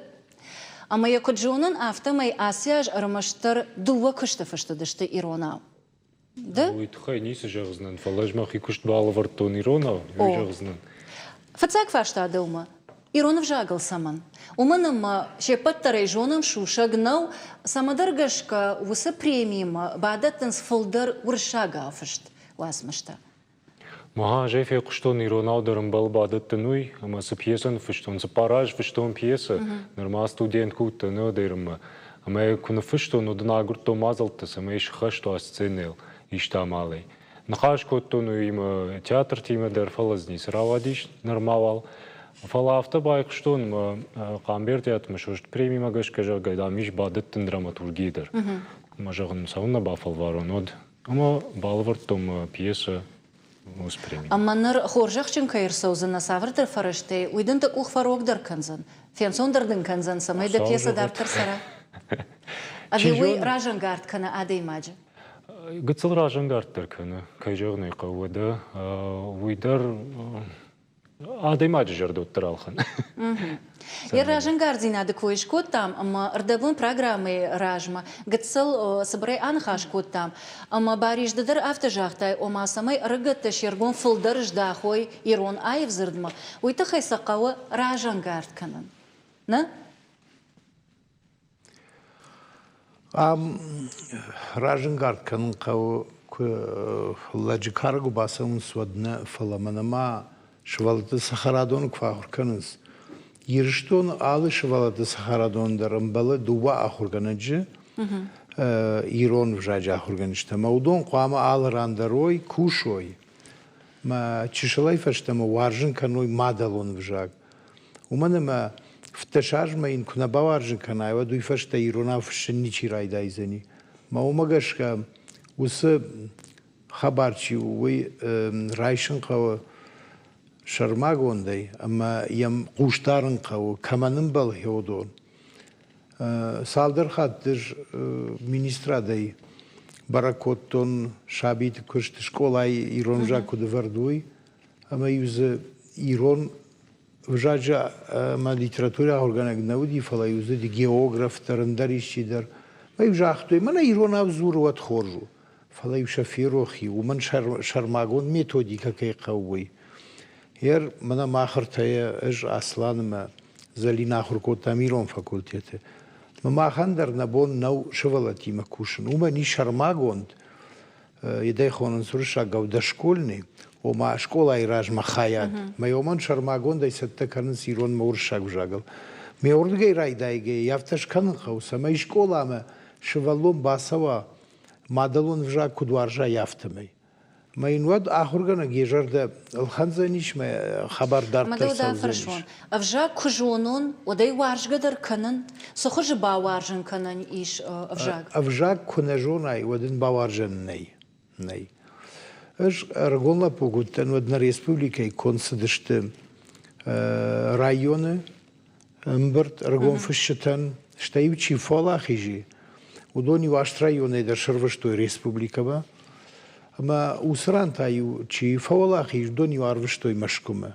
ӕмӕ йӕ куыд зонын, афтӕмӕй ацы аз ӕрмӕстдӕр дыууӕ куысты фыст уыдысты иронау. Ды? Уый тыххӕй ницы зӕгъдзынӕн, фӕлӕ ӕз мӕхи куыст балӕвӕрдтон иронау, уый зӕгъдзынӕн. Фыццаг фарста дӕумӕ. Ирон ӕвзагыл цӕмӕн? Уымӕн ӕмӕ се ппӕт дӕр ӕй зонӕм, сусӕг нӕу, цӕмӕдӕр гӕсгӕ уыцы премимӕ бадӕттынц фылдӕр уырыссагау фыст уацмыстӕ. Мӕ ӕз ӕй фехъуыстон иронау дӕр ӕмбал бадӕттын уый, ӕмӕ цы пьесӕ ныффыстон, цыппар аз фыстон пьесӕ, нырма студент куы уыдтӕн уӕдӕй Ӕмӕ куы ныффыстон, уӕд ын агуырдтон мадзӕлттӕ, цӕмӕй сыххӕст уа сценӕйыл исты амалӕй. Ныхас кодтон уыимӕ театртимӕ дӕр, фӕлӕ дзы ницы рауадис нырма уал. Фӕлӕ афтӕ байхъуыстон ӕмӕ Хъамбердиаты Мысост премимӕ гӕсгӕ, зӕгъгӕ, дам, ис бадӕттын драматургийы дӕр. Ӕмӕ, зӕгъын, цӕуылнӕ бафӕлварон, уӕд Ӕмӕ балӕвӕрдтон мӕ пьесӕ Муспреми. Ӕмӕ ныр хорзӕхджын кӕй ӕрцӕудзынӕ цавӕрдӕр фӕрӕзтӕй, уый дын дӕ къух фӕрогдӕр кӕндзӕн, фенцондӕр дын кӕндзӕн, цӕмӕй дӕ пьесӕ дарддӕр цӕра? Ӕви уый разӕнгард кӕны адӕймаджы? Гыццыл разӕнгарддӕр кӕны, кӕй зӕгъын ӕй хъӕуы, уӕдӕ уый дӕр адӕймаджы зӕрдӕ уӕддӕр ӕлхӕны. Йӕ разӕнгарддзинады кой скодтам ӕмӕ ӕрдӕбон программӕйы размӕ гыццыл цыбырӕй аныхас кодтам. Ӕмӕ Барис, ды дӕр афтӕ загътай, ома цӕмӕй ӕрыгӕттӕ се ргом фылдӕр здахой ирон аив дзырдмӕ, уый тыххӕй сӕ хъӕуы разӕнгард кӕнын. Нӕ? Ам разӕнгард кӕнын хъӕуы, куы лӕджы кары куы бацӕуынц, уӕд нӕ, фӕлӕ мӕнӕ ма сывӕллӕтты цӕхӕрадоны куы фӕахуыр кӕнынц. Ирыстоны алы сывӕллӕтты цӕхӕрадоны дӕр ӕмбӕлы дыууӕ ахуыргӕнӕджы, ирон ӕвзаджы ахуыргӕнджытӕ, ӕмӕ уыдон хъуамӕ алы ран дӕр уой, кусой. Мӕ чысылӕй фӕстӕмӕ уарзын кӕной мадӕлон ӕвзаг. Уымӕн ӕмӕ фыддӕс азмӕ йын куы нӕ бауарзын кӕнай, уӕд уый фӕстӕ иронау фыссын ничи райдайдзӕни. Мӕ уымӕ гӕсгӕ уыцы хабар чи у, уый райсын хъӕуы сӕрмагондӕй ӕмӕ йӕм хъус дарын хъӕуы, кӕмӕн ӕмбӕлы уыдон. Цалдӕр хатты министрадӕй бӕрӕг кодтон сабиты куыст скъолайы ирон ӕвзаг куыд ӕвӕрд, уый, ӕмӕ-иу дзы ирон ӕвзаджы ӕмӕ литературӕйы ахуыргӕнӕг нӕ уыди, фӕлӕ-иу дзы географ дӕр, ӕндӕр исчи дӕр. Ӕмӕ-иу загътой, мӕнӕ иронау дзуры, уӕд хорз у. Фӕлӕ-иу сӕ ферох и, уымӕн сӕрмагонд методикӕ кӕй хъӕуы, уый. Ер мӕнӕ мах ӕртӕйӕ ӕз Асланымӕ Зӕлинӕ ахуыр кодтам ирон факультеты. Махӕн дӕр нӕ бон нӕу сывӕллӕттимӕ кусын. Уымӕн ис сӕрмагонд едӕй хонынц уырыссагау дошкольный, ома скъолайы размӕ хайад. Мӕ уымӕн сӕрмагондӕй цӕттӕ кӕнынц ирон ӕмӕ уырыссаг ӕвзагыл. Ме уырдыгӕй райдайгӕйӕ афтӕ скӕнын хъӕуы, цӕмӕй скъоламӕ сывӕллон бацӕуа мадӕлон ӕвзаг куыд уарза, афтӕмӕй. Мӕ йын уӕд ахуыргӕнӕг йӕ зӕрдӕ ӕлхӕндзӕнис, мӕ хабар дарддӕр цӕудзӕнис. Ӕвзаг куы зонон, уӕд ӕй уарзгӕ дӕр кӕнын? Цы хуызы бауарзын кӕнӕн ис ӕвзаг? Ӕвзаг куы нӕ зонай, уӕд ын бауарзӕн нӕй. Нӕй. Ӕз ӕрыгон лӕппу куы уыдтӕн, уӕд нӕ республикӕйы конд цыдысты районы ӕмбырд ӕрыгон фысджытӕн, стӕй-иу чи фӕуӕлахиз и, уыдон-иу аст районӕй дӕр сӕрвыстой республикӕмӕ. Ӕмӕ уыцы ран та-иу чи фӕуӕлахиз, уыдон-иу арвыстой Мӕскуымӕ.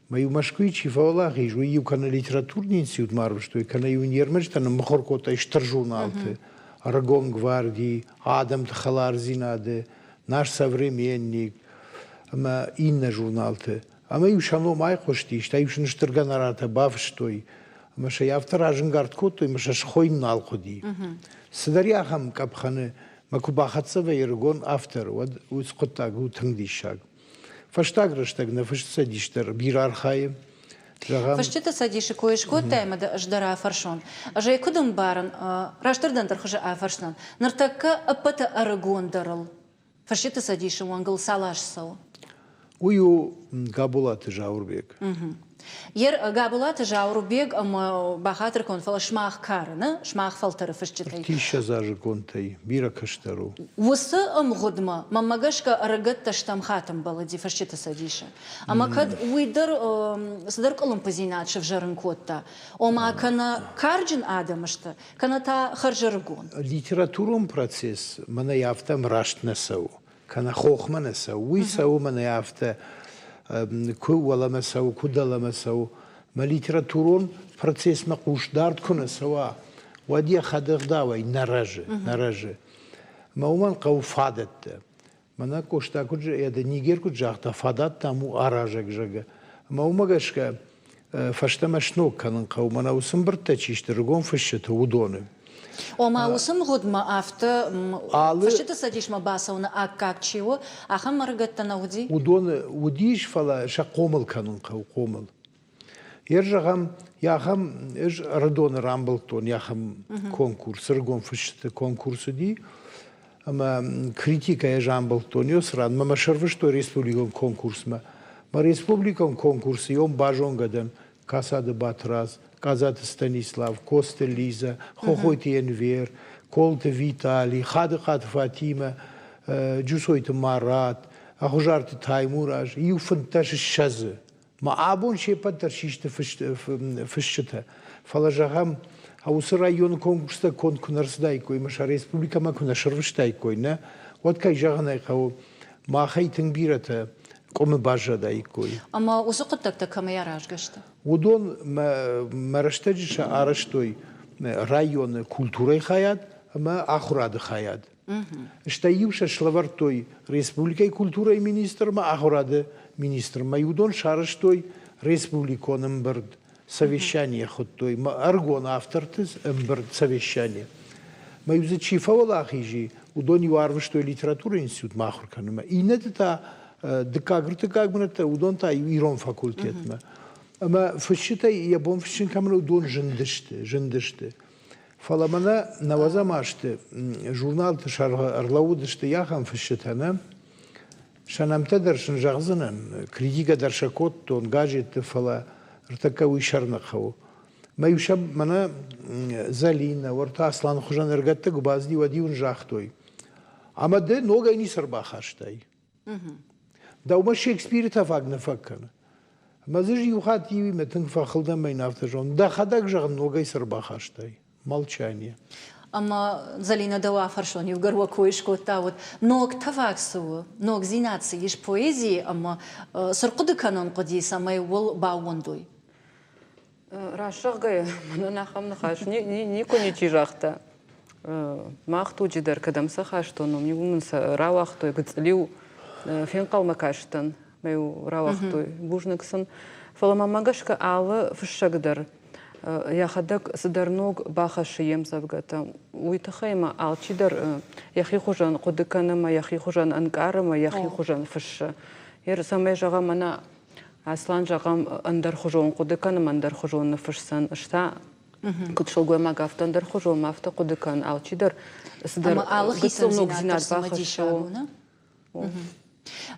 Мӕ-иу Мӕскуыйы чи фӕуӕлахиз, уый-иу кӕнӕ литературный институтмӕ арвыстой, кӕнӕ-иу ын йе рмӕджытӕ ныммыхуыр кодтой стыр журналты, «Ӕрыгон гварди», «Адӕмты хӕлардзинады», «Наш современник» ӕмӕ иннӕ журналты. Ӕмӕ-иу сӕ ном айхъуысти, стӕй-иу сын стыр гонорартӕ бафыстой, ӕмӕ сӕ афтӕ разӕнгард кодтой, ӕмӕ сӕ схойын нал хъуыди. Цыдӕр ахӕм къӕпхӕны мӕ куы бахӕццӕ вӕййы ӕрыгон автор, уӕд уыцы хъуыддаг у тынг диссаг. Фӕстаг рӕстӕг нӕ Фысты цӕдис дӕр бирӕ архайы. Зӕгъӕм, Фысджыты цӕдисы кой скодтай ӕмӕ дӕ ӕз дӕр афӕрсон. Ӕз ӕй куыд ӕмбарын, растырдӕм дӕр хуызы афӕрсынӕн. Ныртӕккӕ ӕппӕты ӕрыгондӕрыл Фысджыты цӕдисы уӕнгыл цал аз цӕуы? Уый у Габулаты Зауырбег. Ер Габулаты Зауырбег ӕмӕ бахатыр кӕн, фӕлӕ сымах кары, нӕ? Сымах фӕлтӕры фысджытӕй. Ӕртиссӕдз азы контӕй бирӕ кӕстӕр у. Уыцы ӕмгъуыдмӕ, мӕнмӕ гӕсгӕ, ӕрыгӕттӕ стӕм хатт ӕмбӕлыди фысджыты цӕдисы. Ӕмӕ кӕд уый дӕр цыдӕр къуылымпыдзинад сывзӕрын кодта, ома кӕнӕ карджын адӕм сты, кӕнӕ та хӕрзӕрыгон. Литературон процесс мӕнӕй афтӕ ӕмраст нӕ цӕуы, кӕнӕ хохмӕ нӕ цӕуы. Уый цӕуы мӕнӕй афтӕ, куы уӕлӕмӕ цӕуы, куы дӕлӕмӕ цӕуы. Мӕ литературон процессмӕ хъусдард куы нӕ цӕуа, уӕд йӕ хӕдӕгъдауӕй нӕ рӕзы, нӕ рӕзы. Мӕ уымӕн хъӕуы фадӕттӕ. Мӕнӕ Къоста куыд Нигер куыд загъта, фадат дам у аразӕг, зӕгъгӕ. Ӕмӕ уымӕ гӕсгӕ фӕстӕмӕ сног кӕнын хъӕуы, мӕнӕ уыцы ӕмбырдтӕ чи сты, рыгон фысджыты, уыдоны. Ома уыцы мгъуыдмӕ афтӕ фысджыты цӕдисмӕ бацӕуыны аккаг чи у, ахӕм ӕрыгӕттӕ нӕ уыди? Уыдоны уыдис, фӕлӕ сӕ хъомыл кӕнын хъӕуы, хъомыл. Ер зӕгъӕм, ахӕм ӕз Ӕрыдоны рамбылдтон ахӕм конкурс, ӕрыгон фысджыты конкурс уыди. Ӕмӕ критикӕ ӕз амбылдтон ёс ранмӕ мӕ сӕрвыстой республикон конкурсмӕ. Мӕ республикон конкурсы йом базонгӕ дӕн Касады Батрадз, Къадзаты Станислав, Косты Лиза, Хохойты Энвер, Колты Витали, Хадыхъаты Фатимӕ, Джусойты Марат, Ӕгъуызарты Таймураз, иу 15 ссӕдзы. Мӕ абон се ппӕт дӕр систы фысджытӕ. Фӕлӕ, зӕгъӕм, уыцы районы конкурстӕ конд куы нӕ рцыдаиккой ӕмӕ сӕ республикӕмӕ куы нӕ сӕрвыстаиккой, нӕ, уӕд, кӕй зӕгъын ӕй хъӕуы, махӕй тынг бирӕтӕ къуымы баззадаиккой. Ӕмӕ уыцы хъуыддӕгтӕ кӕмӕй аразгӕ сты? Уыдон мӕ рӕстӕджы сӕ арӕзтой районы культурӕйы хайад ӕмӕ ахуырады хайад. Стӕй-иу сӕ слӕвӕрдтой республикӕйы культурӕйы министрмӕ, ахуырады министрмӕ. Уыдон сарӕзтой республикон ӕмбырд, совещание хуыдтой, ӕрыгон авторты ӕмбырд, совещание. Мӕ-иу дзы чи фӕуӕлахиз и, уыдон-иу арвыстой литературӕйы институтмӕ ахуыр кӕнынмӕ. Иннӕты та дыккаг-ӕртыккаг бынӕттӕ, уыдон та ирон факультетмӕ. Ӕмӕ фысджытӕй йӕ бон фыссын кӕмӕн уыдон зындысты, зындысты. Фӕлӕ мӕнӕ нӕуӕдзӕм азты журналты сӕргъы ӕрлӕууыдысты ахӕм фысджытӕ, нӕ? Сӕ нӕмттӕ дӕр сын зӕгъдзынӕн, критикӕ дӕр сӕ кодтон газетты, фӕлӕ ӕртӕккӕ уый сӕр нӕ хъӕуы. Мӕ-иу сӕ мӕнӕ Зӕлинӕ, уӕртӕ Асланы хуызӕн ӕргӕтты куы бацыди, уӕд-иу ын загътой, ӕмӕ ды ногӕй ницы ӕрбахастай. Дӕумӕ Шекспиры тӕфаг нӕ фӕкӕны. Ӕмӕ дзы иу хатт иуимӕ тынг фӕхыл дӕн мӕ йын афтӕ зон, дӕхӕдӕг зӕгъын ногӕй цы ӕрбахастай? Молчание. Ӕмӕ Зӕлинӕ дӕу афӕрсон, иугӕр уӕ кой скодта, уӕд ног тӕваг цы у, ногдзинад цы ис поэзийы ӕмӕ цы рхъуыды кӕнын хъуыди, цӕмӕй уыл баууӕндой? Раст зӕгъгӕйӕ, мӕнӕн ахӕм ныхас никуы ничи загъта. Мах туджы дӕр кӕдӕм сӕ хастон, уым-иу мын сӕ рауагътой, гыцъыл-иу фенхъӕлмӕ кастӕн, мӕ-иу рауагътой. Бузныг сын. Фӕлӕ мӕмӕ гӕсгӕ алы фыссӕг дӕр йӕхӕдӕг цыдӕр ног бахӕссы йе мдзӕвгӕтӕм. Уый тыххӕй ма алчидӕр йӕхи хуызӕн хъуыды кӕны мӕ йӕхи хуызӕн ӕнкъары мӕ йӕхи хуызӕн фыссы. Цӕмӕй зӕгъӕм, мӕнӕ Аслан, зӕгъӕм, ӕндӕрхуызон хъуыды кӕнӕм, ӕндӕрхуызон ныффысдзӕн. Ӕз та, куыд сылгоймаг, афтӕ ӕндӕрхуызон афтӕ хъуыды кӕн. Алчидӕр цыдӕр алы гыццыл ногдзинад бахӕссы.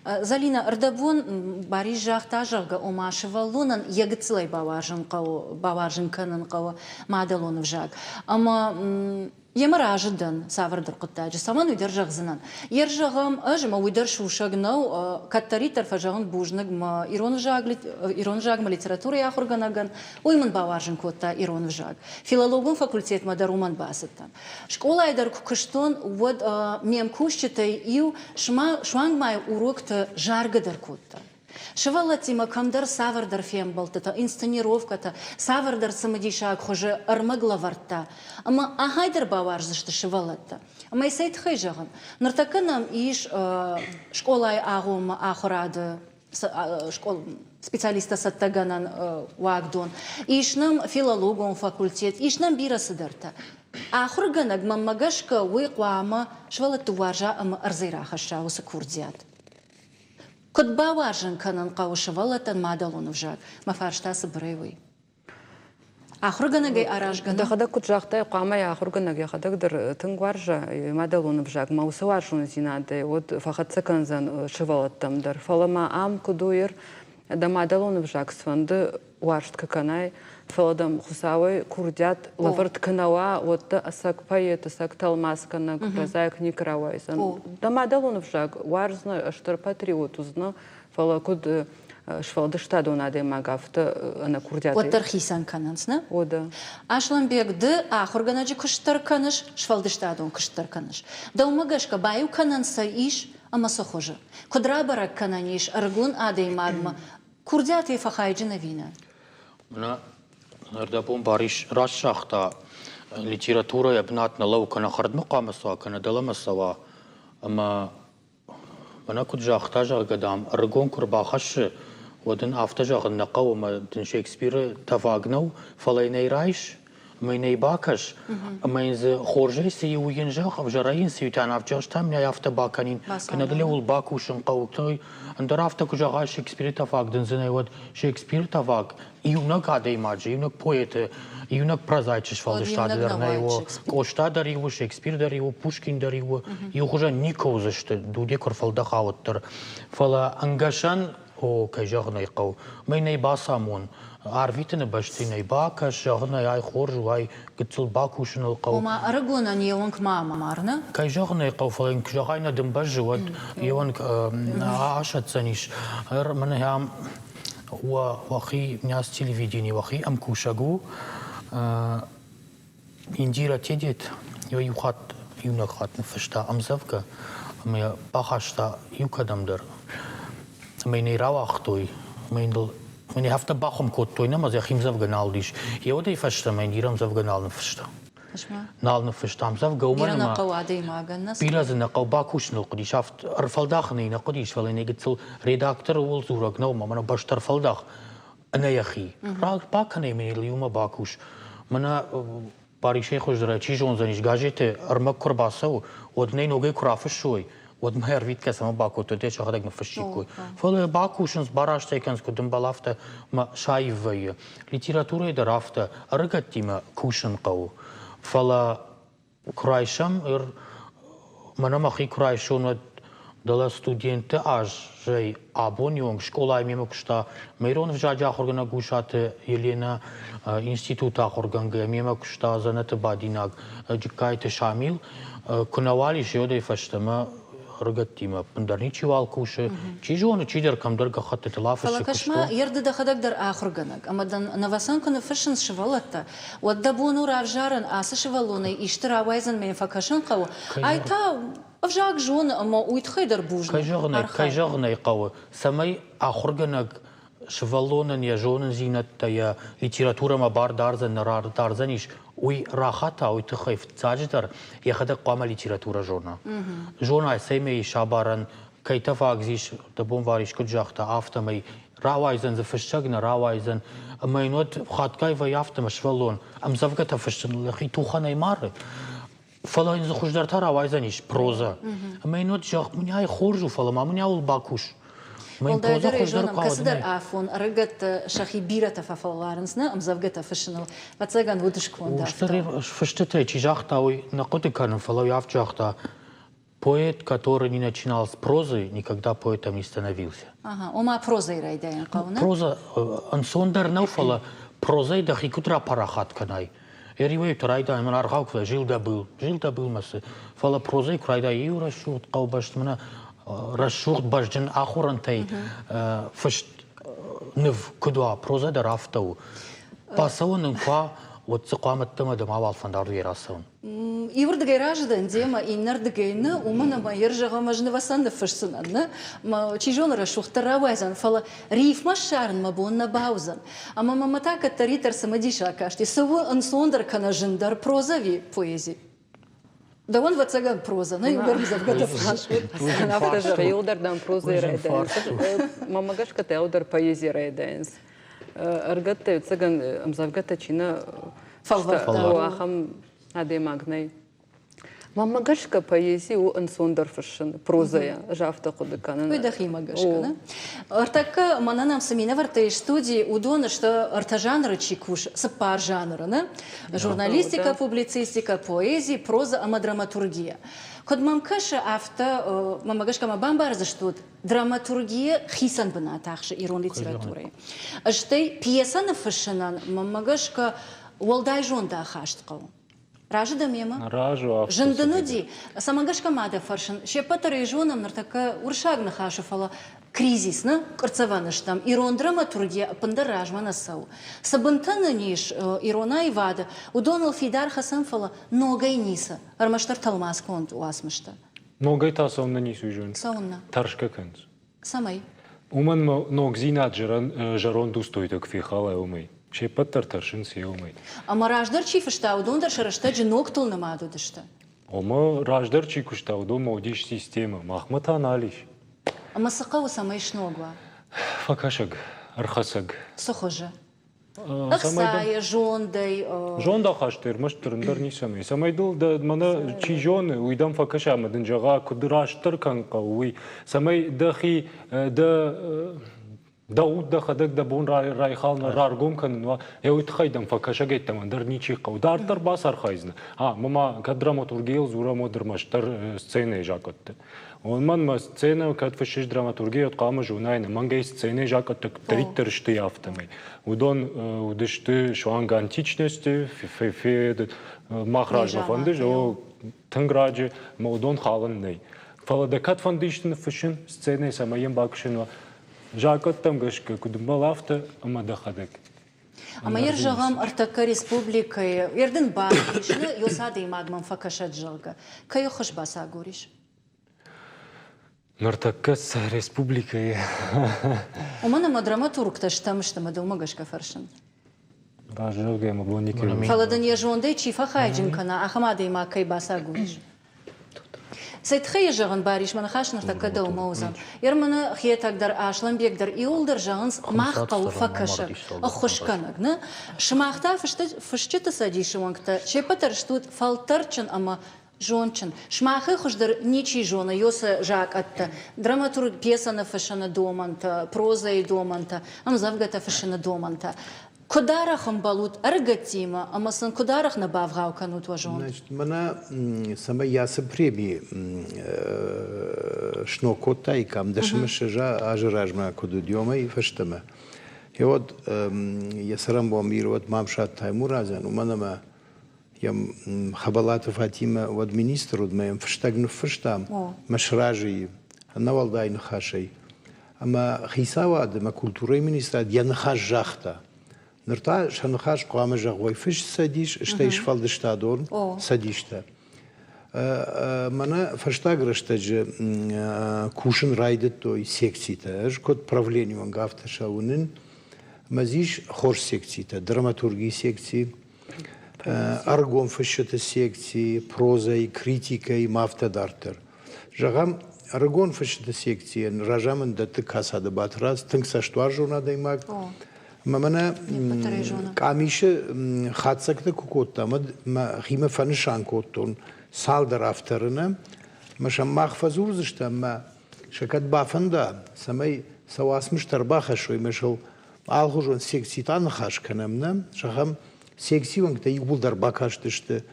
Зӕлинӕ, ӕрдӕбон Барис загъта, зӕгъгӕ, ома сывӕллонӕн йӕ гыццылӕй бауарзын хъӕуы, бауарзын кӕнын хъӕуы мадӕлон ӕвзаг. Ӕмӕ йемӕ разы дӕн цавӕрдӕр хъуыддаджы. Цӕмӕн, уый дӕр зӕгъдзынӕн. Йе рзӕгъӕм ӕз, ӕмӕ уый дӕр сусӕг нӕу, кӕддӕриддӕр фӕзӕгъын бузныг мӕ ирон ӕвзаг, ирон ӕвзагмӕ литературӕйы ахуыргӕнӕгӕн, уый мын бауарзын кодта ирон ӕвзаг. Филологон факультетмӕ дӕр уымӕн бацыдтӕн. Скъолайы дӕр куы куыстон, уӕд ме мкусджытӕй иу суанг ма урокты заргӕ дӕр кодта. Сывӕллӕттимӕ кӕмдӕр цавӕрдӕр фембӕлдтытӕ, инсценировкӕтӕ, цавӕрдӕр цымыдисаг хуызы ӕрмӕг лӕвӕрдта. Ӕмӕ ахӕй дӕр бауарздзысты сывӕллӕттӕ. Ӕмӕ цӕй тыххӕй зӕгъын? Ныртӕккӕ нӕм ис скъолайы агъоммӕ ахуырады специалисттӕ цӕттӕгӕнӕн уагдон, ис нӕм филологон факультет, ис нӕм бирӕ цыдӕртӕ. Ахуыргӕнӕг, мӕнмӕ гӕсгӕ, уый хъуамӕ сывӕллӕтты уарза ӕмӕ ӕрдзӕй рахӕсса уыцы курдиат. Куыд бауарзын кӕнын хъӕуы сывӕллӕттӕн мадӕлон ӕвзаг? Мӕ фарста цыбырӕй уый. Ахуыргӕнӕгӕй аразгӕ Дӕхӕдӕг куыд загътай, хъуамӕ йӕ ахуыргӕнӕг йӕхӕдӕг дӕр тынг уарза мадӕлон ӕвзагмӕ, уыцы уарзондзинадӕй уӕд фӕхӕццӕ кӕндзӕн сывӕллӕттӕм дӕр. Фӕлӕ ма ам куыд у ир, дӕ мадӕлон ӕвзаг цыфӕнды уарзт куы кӕнай, фӕлӕ дӕм Хуыцауӕй курдиат лӕвӕрд куы нӕ уа, уӕд дӕ ӕцӕг поэт, ӕцӕг тӕлмацгӕнӕг, прозаик никуы рауайдзӕн. Дӕ мадӕлон ӕвзаг уарздзынӕ, стыр патриот уыдзынӕ, фӕлӕ куыд сфӕлдыстадон адӕймаг афтӕ ӕнӕкурдиатӕй. Уӕддӕр хицӕн кӕнынц, нӕ? О, да. Аслӕнбег, ды ахуыргӕнӕджы куыст дӕр кӕныс, сфӕлдыстадон куыст дӕр кӕныс. Дӕумӕ гӕсгӕ баиу кӕнӕн цы ис ӕмӕ цы хуызы? Куыд рабӕрӕг кӕнӕн ис ӕрыгон адӕймагмӕ курдиатӕй фӕхайджын ӕви нӕ? Мӕнӕ ӕрдӕбон Барис раст загъта, литературӕйӕ бынат нӕ лӕууы, кӕнӕ хӕрдмӕ хъуамӕ цӕуа, кӕнӕ дӕлӕмӕ цӕуа. Ӕмӕ Мӕнӕ куыд загъта, зӕгъгӕ, дам, ӕрыгон куы рбахӕссы, уӕд ын афтӕ зӕгъын нӕ хъӕуы, ӕмӕ дын Шекспиры тӕваг нӕу, фӕлӕ йын ӕй райс ӕмӕ йын ӕй бакӕс, ӕмӕ йын дзы хорзӕй цы и, уый йын зӕгъ, ӕвзӕрӕй йын цы и, та ӕвзӕрстам нӕй афтӕ бакӕнин, кӕнӕ дыл ӕуыл бакусын хъӕуы. Ӕндӕр афтӕ куы зӕгъай, Шекспиры тӕваг дын дзы нӕй, уӕд Шекспиры тӕваг иунӕг адӕймаджы, иунӕг поэты, иунӕг прозаичы сфӕлдыстады дӕр нӕй. Къоста дӕр иу, Шекспир дӕр иу, Пушкин дӕр иу, иухуызӕн никуы уыдзысты, дуне куы рфӕлдӕха, уӕддӕр. Фӕлӕ ӕнгӕсӕн, о, кӕй зӕгъын ӕй хъӕуы, мӕй нӕй бацамон, арвитыны бӕсты нӕй бакӕс, зӕгъын ӕй, ай хорз у, ай гыццыл бакусыныл хъӕуы. Ома ӕрыгонӕн йе уӕнг ма амар, нӕ? Кӕй зӕгъын ӕй хъӕуы, фӕлӕ йын куы зӕгъай, нӕ дын бӕззы, уӕд йе уӕнг асӕтдзӕнис. Мӕнӕ ам уӕхи нас телевидени уӕхи ӕмкусӕг у Индира Тедет иу хатт иунӕг хатт ныффыста ӕмдзӕвгӕ ӕмӕ йӕ бахаста иу кӕдӕмдӕр ӕмӕ йын ӕй рауагътой ӕмӕ йын ыл ӕй афтӕ бахуым кодтой, нӕ ӕмӕ дзы йӕхи ӕмдзӕвгӕ нал уыдис. Йе уӕдӕй фӕстӕмӕ Индира ӕмдзӕвгӕ нал ныффыста. Нал ныффыста ӕмдзӕвгӕ, уымӕн Бирӕ нӕ хъӕуы адӕймагӕн, нӕ? Бирӕ дзы нӕ хъӕуы, бакусыныл хъуыдис, афтӕ ӕрфӕлдахын ӕй нӕ хъуыдис, фӕлӕ йын гыццыл редактор ууыл дзурӕг нӕу, ӕмӕ мӕнӕ бӕстӕ ӕрфӕлдах ӕнӕ йӕхи. Бакӕн ӕй мӕ иумӕ бакус. Мӕнӕ Парисӕй хуыздӕр чи зондзӕнис, газеты ӕрмӕг куы ӕрбацӕуы, уӕд нӕ ногӕй куы рафыссой, уӕд мӕ ӕрвитгӕ цӕмӕ бакодтой, дӕ сӕхӕдӕг ныффыссиккой. Фӕлӕ бакусынц, бараст ӕй кӕнынц, куыд ӕмбӕлы, афтӕ мӕ саив вӕййы. Литературӕйы дӕр афтӕ, ӕрыгӕттимӕ кусын хъӕуы. Фӕлӕ куы райсӕм, мӕнӕ мӕхи куы райсон, уӕд дӕлӕ студентты азӕй абоны онг скъолайы мемӕ куыста мӕ ирон ӕвзаджы ахуыргӕнӕг Гусаты Еленӕ, институты ахуыргӕнгӕ мемӕ куыста дзӕнӕты бадинаг Джыккайты Шамил. Куы нӕуал ис, уӕдӕй фӕстӕмӕ ӕрыгӕттимӕ ӕппындӕр ничиуал кусы. Чи зоны, чидӕр кӕмдӕр гӕххӕттытыл афыссы Фӕлӕ кӕс-ма, йе рды дӕхӕдӕг дӕр ахуыргӕнӕг, ӕмӕ дын нывӕцӕн куы ныффыссынц сывӕллӕттӕ, уӕд дӕ бон у равзарын, ацы сывӕллонӕй исты рауайдзӕн мӕ йын фӕкӕсын хъӕуы, ай та ӕвзаг зоны ӕмӕ уый тыххӕй дӕр бузныг. Кӕй зӕгъын ӕй хъӕуы, цӕмӕй ахуыргӕнӕг сывӕллонӕн йӕ зонындзинӕдтӕ, йӕ литературӕмӕ бар дардзӕн, нӕ дардзӕнис, уый рахата, уый тыххӕй фыццаджыдӕр йӕхӕдӕг хъуамӕ литературӕ зона. Зона, цӕмӕй ис абарӕн, кӕй тӕфаг ис, дӕ бонвар искуыд загъта, афтӕмӕй рауайдзӕн дзы фыссӕг, нӕ рауайдзӕн. Ӕмӕ йын уӕд хатгай вӕййы афтӕ, сывӕллон ӕмдзӕвгӕтӕ фыссын йӕхи тухӕнӕй мары, Фӕлӕ йын дзы хуыздӕр та рауайдзӕнис прозӕ. Ӕмӕ йын уӕд зӕгъ, мын ай хорз у, фӕлӕ ма мын ауыл бакус. Уӕлдайдӕр ӕй зонӕм, кӕцыдӕр афон ӕрыгӕттӕ сӕхи бирӕтӕ фӕфӕлварынц нӕ ӕмдзӕвгӕтӕ фыссыныл. Ӕвӕццӕгӕн, уыд сконд афтӕ. Фыстытӕй чи загъта, уый нӕ хъуыды кӕнын, фӕлӕ уый афтӕ загъта. Поэт, который не начинал с прозы, никогда поэтом не становился. Ага, ома прозӕй райдайӕн хъӕуы, нӕ? Проза ӕнцондӕр нӕу, фӕлӕ прозӕй дӕхи куыд рапарахат кӕнай? Ӕриуӕй райдайӕн мын аргъау куы жил да был, жил да был мӕ цы. Фӕлӕ прозӕй куы райдайа иу рӕсугъд хъӕубӕсты мӕнӕ рӕсугъд бӕзджын ахорӕнтӕй фыст ныв куыд уа, прозӕ дӕр афтӕ у. Бацӕуӕн ын куы уа, уӕд дзы хъуамӕ ӕддӕмӕ дӕ мауал фӕнда рацӕуын. Иуырдыгӕй разы дӕн демӕ, иннӕрдыгӕй нӕ, уымӕн ӕмӕ йе рзӕгъӕм ӕз нывӕцӕн ныффысдзынӕн, нӕ? Чи зоны, рӕсугъддӕр рауайдзӕн, фӕлӕ рифмӕ ссарын мӕ бон нӕ бауыдзӕн. Ӕмӕ мӕмӕ та кӕддӕриддӕр цымыдисаг касти, цы у ӕнцондӕр кӕнӕ зындӕр, прозӕ ӕви поэзи? Дӕуӕн, ӕвӕццӕгӕн, прозӕ, нӕ иугӕр ӕмдзӕвгӕтӕ фысыс. Афтӕ зӕгъы, иуылдӕр дам прозӕйы райдайынц. Мӕнмӕ гӕсгӕ та иуылдӕр поэзийӕ райдайынц. Ӕргӕттӕ, ӕвӕццӕгӕн, ӕмдзӕвгӕтӕ чи нӕ фӕлвӕрдта, ахӕм адӕймаг нӕй. Мӕнмӕ гӕсгӕ поэзи у ӕнцондӕр фыссын прозӕйӕ, ӕз афтӕ хъуыды кӕнын. Уый дӕхимӕ гӕсгӕ, нӕ? Ӕртӕккӕ мӕнӕн ам цы минӕвӕрттӕ ис студийы, уыдон сты ӕртӕ жанры чи кусы, цыппар жанры, нӕ? Журналистикӕ, публицистикӕ, поэзи, прозӕ ӕмӕ драматургия. Куыд мӕм кӕсы, афтӕ мӕнмӕ гӕсгӕ мӕ бамбардзыстут, драматургия хицӕн бынат ахсы ирон литературӕйы. Стӕй пьесӕ ныффыссынӕн, мӕнмӕ гӕсгӕ, уӕлдай зондахаст хъӕуы. Разы дӕ мемӕ? Разы афтӕ. Зын дын уыди? Цӕмӕ гӕсгӕ ма дӕ фӕрсын? Се ппӕт дӕр ӕй зонӕм ныртӕккӕ уырыссаг ныхасы, фӕлӕ кризис, нӕ къуырццӕвӕны стӕм. Ирон драматургия ӕппындӕр размӕ нӕ цӕуы. Цы бынтӕ нын ис ирон аивады, уыдоныл фидар хӕцӕм, фӕлӕ ногӕй ницы, ӕрмӕстдӕр тӕлмацгонд уацмыстӕ. Ногӕй та цӕуыннӕ ницы уый зоныс? Цӕуыннӕ? Тӕрсгӕ кӕныс. Цӕмӕй? Уымӕн мӕ ногдзинад зӕронд устойтӕ куы фехалай, уымӕй. Се ппӕт дӕр тӕрсынц йе уымӕй. Ӕмӕ раздӕр чи фыста, уыдон дӕр сӕ рӕстӕджы ногтыл нымад уыдысты. Ома, раздӕр чи куыста, уыдонмӕ уыдис системӕ, махмӕ та нал ис. Ӕмӕ цы хъӕуы, цӕмӕй сног уа? Фӕкӕсӕг, ӕрхӕцӕг. Цы хуызы? Ӕхцайӕ, зондӕй. Зондахаст ӕрмӕстдӕр ӕндӕр ницӕмӕй. Цӕмӕй дыл дӕ мӕнӕ чи зоны, уый дӕм фӕкӕса ӕмӕ дын зӕгъа, куыд растдӕр кӕн хъӕуы, уый. Цӕмӕй дӕхи дӕ дӕ уд дӕхӕдӕг дӕ бон райхалын, раргом кӕнын уа, йӕ уый тыххӕй дӕм фӕкӕсӕг йеддӕмӕ ӕндӕр ничи хъӕуы. Дарддӕр бацархайдзынӕ. А, мӕ ма кӕд драматургийыл дзурӕм, уӕд ӕрмӕстдӕр сценӕйы закъӕтты. Уымӕн мӕ сценӕ кӕд фыссыс драматургийӕ, уӕд хъуамӕ зонай, ӕнӕмӕнгӕй сценӕйы закъӕттӕ куыддӕриддӕр сты, афтӕмӕй. Уыдон уыдысты суанг античности, мах размӕ фӕнды, тынг раджы, ӕмӕ уыдон халын нӕй. Фӕлӕ дӕ кӕд фӕнды исты ныффыссын сценӕйы, цӕмӕй йӕм бакӕсын уа, закъӕттӕм гӕсгӕ куыд ӕмбӕлы, афтӕ ӕмӕ дӕхӕдӕг. Ӕмӕ йӕ зӕгъӕм, ӕртӕккӕ республикӕйы ердын бар ис, ёс адӕймаг мӕм фӕкӕсӕд, зӕгъгӕ, кӕй ӕххуыс бацагурис? Ныртӕккӕ сӕ республикӕйы. Уымӕн ӕмӕ драматургтӕ стӕм сты, мӕ дӕумӕ гӕсгӕ фӕрсын. Раззӕгъгӕ мӕ бон никӕй у. Фӕлӕ дын йӕ зондӕй чи фӕхайджын кӕна, ахӕм адӕймаг кӕй бацагурис? Цӕй тыххӕй йӕ зӕгъын, Барис, мӕ ныхас ныртӕккӕ дӕумӕ уыдзӕн. Ерманы Хетӕг дӕр, Аслӕнбег дӕр иуылдӕр зӕгъынц, мах хъӕуы фӕкӕсӕг, ӕххуысгӕнӕг. Нӕ? Сымах та фысджыты цӕдисы уӕнгтӕ се ппӕт дӕр стут фӕлтӕрдджын ӕмӕ зондджын. Сымахӕй хуыздӕр ничи зоны Йосы закъӕттӕ, драматург пьесӕ ныффыссыны домӕнтӕ, прозӕйы домӕнтӕ, ӕмдзӕвгӕтӕ фыссыны домӕнтӕ. Куыд арӕх ӕмбӕлут ӕрыгӕттимӕ ӕмӕ сын куыд арӕх нӕ бавгъау кӕнут уӕ зонд? Значит, мӕнӕ цӕмӕй ацы преми сног кодтаиккам, дӕсмы азы размӕ куыд уыд, уымӕй фӕстӕмӕ. Уӕд йӕ цӕрӕнбон бирӕ уӕд Мамсыраты Таймуразӕн, уымӕн ӕмӕ йӕм Хӕбӕлаты Фатимӕ уӕд министр уыд, мӕ йӕм фыстӕг ныффыстам, мӕ сразы и, ӕнӕуӕлдай ныхасӕй. Ӕмӕ хицауад ӕмӕ культурӕйы министрад йӕ ныхас загъта. Ныр та сӕ ныхас хъуамӕ зӕгъой фыст цӕдис, стӕй сфӕлдыстадон цӕдистӕ. Мӕнӕ фӕстаг рӕстӕджы кусын райдыдтой секцитӕ. Ӕз куыд правленийы онг афтӕ сӕ уынын. Ӕмӕ дзы ис хорз секцитӕ, драматургийы секци, ӕргом фысджыты секци, прозӕйы, критикӕйы ма афтӕ дарддӕр. Зӕгъӕм, ӕрыгон фысджыты секцийӕн разамынд дӕтты Касады Батрадз, тынг цӕстуарзон адӕймаг. Ӕмӕ мӕнӕ къамисы хатдзӕгтӕ куы кодтам, уӕд мӕхимӕ фӕнысан кодтон цалдӕр авторы нӕ, ӕмӕ сӕм мах фӕдзурдзыстӕм, ӕмӕ сӕ кӕд бафӕнда, цӕмӕй сӕ уацмыстӕ ӕрбахӕссой ӕмӕ сыл алыхуызон секцитӕ аныхас кӕнӕм, нӕ? Зӕгъӕм, секцийы уӕнгтӕ иууылдӕр бакастысты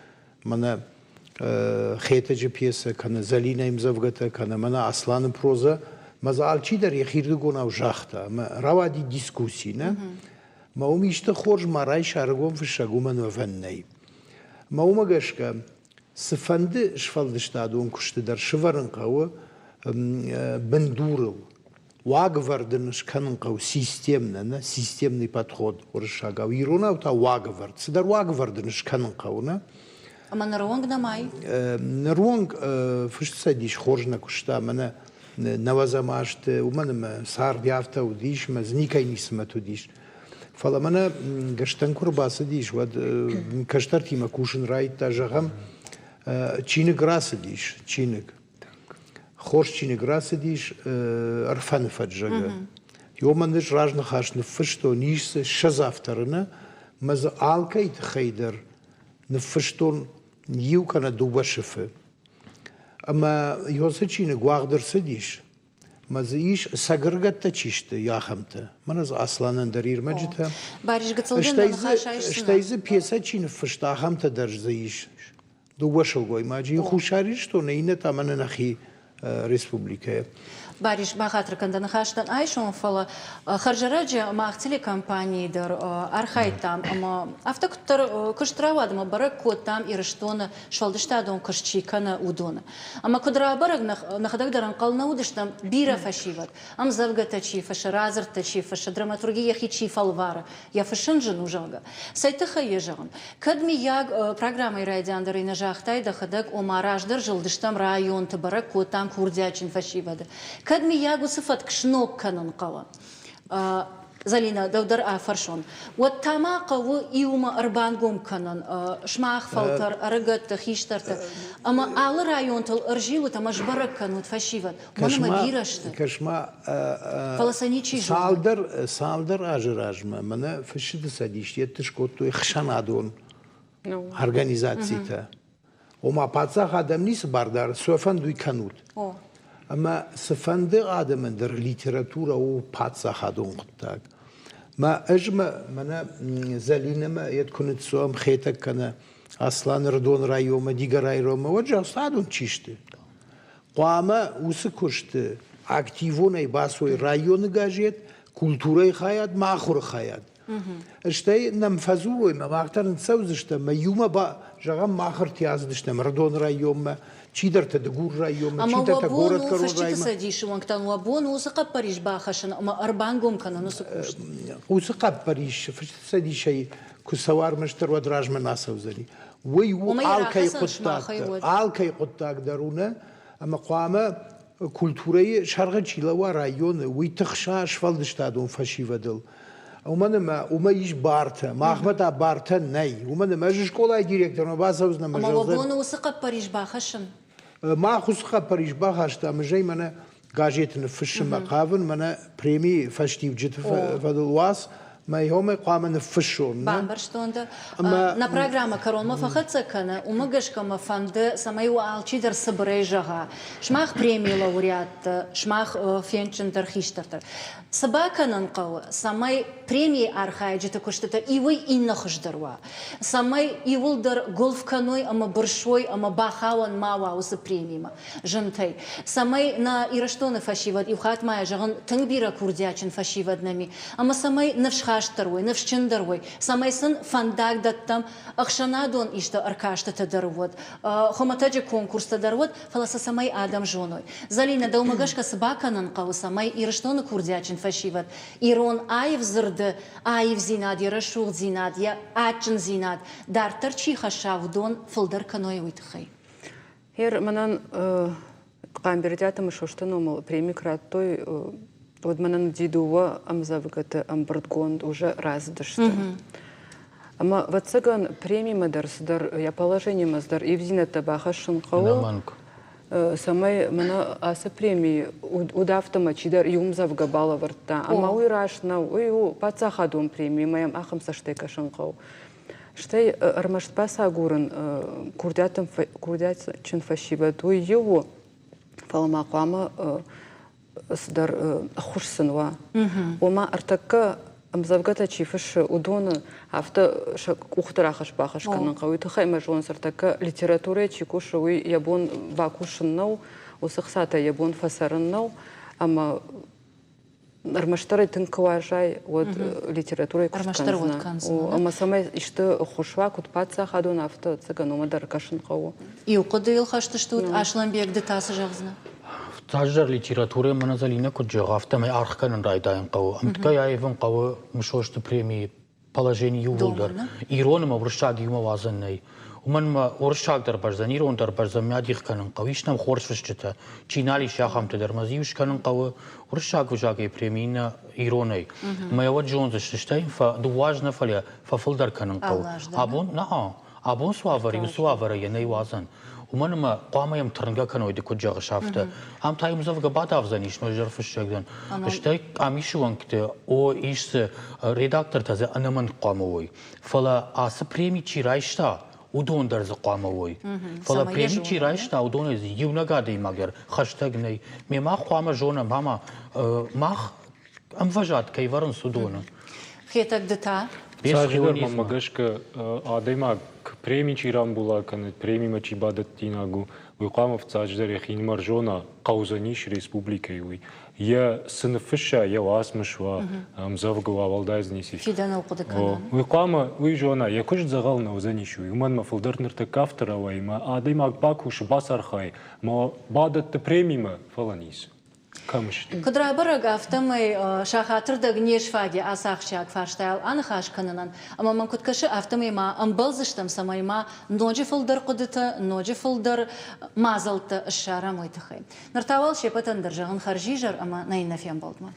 мӕнӕ. Хетӕджы пьесӕ, кӕнӕ Зӕлинӕйы ӕмдзӕвгӕтӕ, кӕнӕ мӕнӕ Асланы прозӕ, мӕ дзы алчидӕр йӕхирдыгонау загъта ӕмӕ рауади дискусси, нӕ? Мӕ уым исты хорз ма райса ӕрыгон фыссӕг, уымӕн уӕвӕн нӕй. Мӕ уымӕ гӕсгӕ цыфӕнды сфӕлдыстадон куысты дӕр сывӕрын хъӕуы бындурыл. Уагӕвӕрд ын скӕнын хъӕуы системно, нӕ системный подход уырыссагау. Иронау та уагӕвӕрд. Цыдӕр уагӕвӕрд ын скӕнын хъӕуы, нӕ? Ӕмӕ ныронг нӕма и? Ныронг фыст цӕдис хорз нӕ куыста, мӕнӕ нӕуӕдзӕм азты, уымӕн ӕмӕ цард афтӕ уыдис, ӕмӕ дзы никӕй ницы мӕт уыдис. Фӕлӕ мӕнӕ Гӕстӕн куы рбацыдис, уӕд кӕстӕртимӕ кусын райдыдта, зӕгъӕм, чиныг рацыдис, чиныг. Хорз чиныг рацыдис Ӕрфӕны фӕд, зӕгъы. Ёмӕ ӕз разныхас ныффыстон, ис дзы 20 авторы, нӕ, мӕ дзы алкӕй тыххӕй дӕр ныффыстон иу кӕнӕ дыууӕ сыфы. Ӕмӕ ёцы чиныг уагъд ӕрцыдис, мӕ дзы ис цӕгыргӕттӕ чи сты, ахӕмтӕ. Мӕнӕ дзы Асланӕн дӕр ирмӕджытӕ. Барис гыццыл дын нӕ ныхас айсдзынӕ. Стӕй дзы пьесӕ чи ныффыста, ахӕмтӕ дӕр дзы ис. Дыууӕ сылгоймаджы Хуссар Ирыстоны, иннӕ та мӕнӕ нӕхи республикӕйы. Барис, бахатыр кӕн дӕ ныхӕстӕн айсон, фӕлӕ хӕрзӕрӕджы мах телекомпанийы дӕр архайдтам ӕмӕ афтӕ куыддӕр куыст рауад ӕмӕ бӕрӕг кодтам Ирыстоны сфӕлдыстадон куыст чи кӕны, уыдоны. Ӕмӕ куыд рабӕрӕг, нӕхӕдӕг дӕр ӕнхъӕл нӕ уыдыстӕм, бирӕ фӕсивӕд, ӕмдзӕвгӕтӕ чи фыссы, радзырдтӕ чи фыссы, драматурги йӕхи чи фӕлвары, йӕ фыссын зын у, зӕгъгӕ. Цӕй тыххӕй йӕ зӕгъын? Кӕд, миййаг, программӕйы райдиан дӕр ӕй нӕ загътай дӕхӕдӕг, ома раздӕр зылдыстӕм районты, бӕрӕг кодтам курдиатджын фӕсивӕды. Кӕд, миййаг, уыцы фӕтк сног кӕнын хъӕуы? Залинӕ, дӕу дӕр афӕрсон. Уӕд та ма хъӕуы иумӕ ӕрбангом кӕнын сымах фӕлтӕр, ӕрыгӕтты, хистӕрты ӕмӕ алы районтыл ӕрзилут ӕмӕ сбӕрӕг кӕнут фӕсивӕд. Уымӕн ӕмӕ бирӕ сты. Кӕс-ма, Фӕлӕ сӕ ничи зоны. Цалдӕр, цалдӕр азы размӕ мӕнӕ фысджыты цӕдис йедты скодтой ӕхсӕнадон организацитӕ. Ома паддзах адӕм ницы бар дары, цы фӕнды уый кӕнут. Ӕмӕ цыфӕнды адӕмӕн дӕр литературӕ у паддзахадон хъуыддаг. Мӕ ӕз мӕ мӕнӕ Зӕлинӕмӕ йед куы ныццӕуӕм Хетӕг кӕнӕ Асланы Рдон районмӕ, Дигорайы районмӕ, уӕд зӕгъ, чи сты? Хъуамӕ уыцы куысты активонӕй бацой районы газет, культурӕйы хайад ма ахуыры хайад. Стӕй нӕм фӕдзурой, мӕ мах дӕр ныццӕудзыстӕм, мӕ иумӕ ба, зӕгъӕм, мах ӕртиадзыстӕм Ӕрыдоны районмӕ, чидӕртӕ Дыгур районмӕ, чидӕртӕ горӕтгӕрон районмӕ. Цӕдисы уӕнгтӕн уӕ бон у уыцы хъӕппӕрис бахӕссын ӕмӕ ӕрбангом кӕнын уыцы куыст? Уыцы хъӕппӕрис Фысджыты Цӕдисӕй куы цӕуа ӕрмӕстдӕр, уӕд размӕ нӕ ацӕудзӕни. Уый у алкӕй хъуыддаг дӕр, алкӕй хъуыддаг дӕр у нӕ, ӕмӕ хъуамӕ культурӕйы сӕргъы чи лӕууа районы, уый тыхса сфӕлдыстадон фӕсивӕдыл. Уымӕн ӕмӕ уымӕ ис бартӕ, махмӕ та бартӕ нӕй. Уымӕн ӕмӕ ӕз скъолайы директормӕ бацӕудзынӕн ӕмӕ Ӕмӕ уӕ бон у уыцы хъӕппӕрис бахӕссын? Мах уыцы хъӕппӕрис бахастам, ӕз ӕй мӕнӕ газеты ныффыссынмӕ хъавын, мӕнӕ премийы фӕстиуджыты фӕдыл уац, мӕ йомӕ хъуамӕ ныффыссон. Бамбӕрстон дӕ. Нӕ программӕ кӕронмӕ фӕхӕццӕ кӕны, уымӕ гӕсгӕ мӕ фӕнды, цӕмӕй уӕ алчидӕр цыбырӕй зӕгъа. Сымах премийы лауреаттӕ, сымах фендджындӕр хистӕртӕ. Цы бакӕнын хъӕуы, цӕмӕй премийы архайджыты куыстытӕ иуӕй иннӕ хуыздӕр уа? Цӕмӕй иуылдӕр гуылф кӕной ӕмӕ бырсой ӕмӕ бахауӕн ма уа уыцы премимӕ зынтӕй? Цӕмӕй нӕ Ирыстоны фӕсивӕд, иу хатт ма йӕ зӕгъын, тынг бирӕ курдиатджын фӕсивӕд нӕм и, ӕмӕ цӕмӕй ныфсхастдӕр уой, ныфсджындӕр уой, цӕмӕй сын фӕндаг дӕттӕм ӕхсӕнадон исты ӕркастытӕ дӕр уӕд, хуымӕтӕджы конкурстӕ дӕр уӕд, фӕлӕ сӕ цӕмӕй адӕм зоной. Зӕлинӕ, дӕумӕ гӕсгӕ цы бакӕнын хъӕуы, цӕмӕй Ирыстоны курдиатджын фӕсивӕд ирон аив дзырды аивдзинад, йӕ рӕсугъддзинад, йӕ адджындзинад дарддӕр чи хӕсса, уыдон фылдӕр кӕной, уый тыххӕй? Гъер мӕнӕн Хъамбердиаты Мысосты номыл преми куы радтой, уӕд мӕнӕн уыди дыууӕ ӕмдзӕвгӕты ӕмбырдгонд уже рацыдысты. Ӕмӕ, ӕвӕццӕгӕн, премимӕ дӕр цыдӕр, йӕ положениемӕ цыдӕр ивдзинӕдтӕ бахӕссын хъӕуы, цӕмӕй мӕнӕ ацы преми уыд афтӕ ӕмӕ чидӕр иу ӕмдзӕвгӕ балӕвӕрдта. Ӕмӕ уый раст нӕу, уый у паддзахадон преми, ӕмӕ йӕм ахӕм цӕстӕй кӕсын хъӕуы. Стӕй ӕрмӕст бацагурын курдиатджын фӕсивӕд, уый иу у, фӕлӕ ма хъуамӕ цыдӕр ӕххуыс сын уа. Ома ӕртӕккӕ Ӕмдзӕвгӕтӕ чи фыссы, уыдоны афтӕ сӕ къухты рахӕсс-бахӕсс кӕнын хъӕуы. Уый тыххӕй мӕ зонынц, ӕртӕккӕ литературӕйы чи кусы, уый йӕ бон бакусын нӕу, уыцы хцатӕ йӕ бон фӕцӕрын нӕу. Ӕмӕ ӕрмӕстдӕр ӕй тынг куы уарзай, уӕд литературӕйы куыст кӕндзынӕ. Ӕмӕ цӕмӕй исты ӕххуыс уа, куыд паддзахадон, афтӕ ӕцӕгӕн уымӕ дӕр кӕсын хъӕуы. Иу хъуыдыйыл хӕст стут, Аслӕнбег, ды та цы зӕгъдзынӕ? Цасдӕр литературӕ мӕнӕ Зӕлинӕ куыд зӕгъы, афтӕмӕй аргъ кӕнын райдайын хъӕуы. Ӕмткӕй аивын хъӕуы Мысосты премийы положени иууылдӕр. Ирон ӕмӕ уырыссаг иумӕ уадзӕн нӕй. Уымӕн ӕмӕ уырыссаг дӕр бӕздзӕн, ирон дӕр бӕздзӕн, мӕ адих кӕнын хъӕуы. Ис нӕм хорз фысджытӕ, чи нал ис, ахӕмтӕ дӕр. Мӕ дзы иу скӕнын хъӕуы уырыссаг ӕвзагӕй преми, иннӕ иронӕй. Мӕ уӕд зондзысты, стӕй дыууӕ аз нӕ, фӕлӕ фӕфылдӕр кӕнын хъӕуы. Абон, нӕ, абон цы уавӕр и, уыцы уавӕры йӕ нӕй уадзӕн. Уымӕн ӕмӕ хъуамӕ йӕм тырнгӕ кӕной, ды куыд зӕгъыс, афтӕ. Ам та ӕмдзӕвгӕ бадавдзӕнис ноджыдӕр фыссӕгӕн. Стӕй къамисы уӕнгты, о, ис дзы, редактортӕ дзы ӕнӕмӕнг хъуамӕ уой. Фӕлӕ ацы преми чи райста, уыдон дӕр дзы хъуамӕ уой. Фӕлӕ преми чи райста, уыдонӕй дзы иунӕг адӕймаг дӕр хӕстӕг нӕй. Ме мах хъуамӕ зонӕм, ӕмӕ мах ӕмвӕзад кӕй вӕрынц, уыдоны. Хетӕг, ды та? Цасдӕр мӕнмӕ гӕсгӕ, адӕймаг преми чи рамбула кӕны, премимӕ чи бадӕттинаг у, уый хъуамӕ фыццаджыдӕр йӕхинымӕр зона, хъӕудзӕнис республикӕйы уый. Йӕ цы ныффысса, йӕ уацмыс уа, ӕмдзӕвгӕ уа, уӕлдай дзы ницы ис. Фидӕныл хъуыды кӕнын. Уый хъуамӕ уый зона, йӕ куыст дзӕгъӕл нӕ уыдзӕнис уый. Уымӕн мӕ фылдӕр ныртӕккӕ афтӕ рауайы, мӕ адӕймаг бакусы, бацархайы, ӕмӕ бадӕтты премимӕ, фӕлӕ ницы. Кӕм сты? Куыд рабӕрӕг, афтӕмӕй сахатырдӕг не сфаг и ацы ахсджиаг фарстайыл аныхас кӕнынӕн, ӕмӕ мӕм куыд кӕсы, афтӕмӕй ма ӕмбӕлдзыстӕм, цӕмӕй ма ноджы фылдӕр хъуыдытӕ, ноджы фылдӕр мадзӕлттӕ ссарӕм уый тыххӕй. Ныр та уал се ппӕтӕн дӕр зӕгъын хӕрзизӕр ӕмӕ нӕ иннӕ фембӕлдмӕ.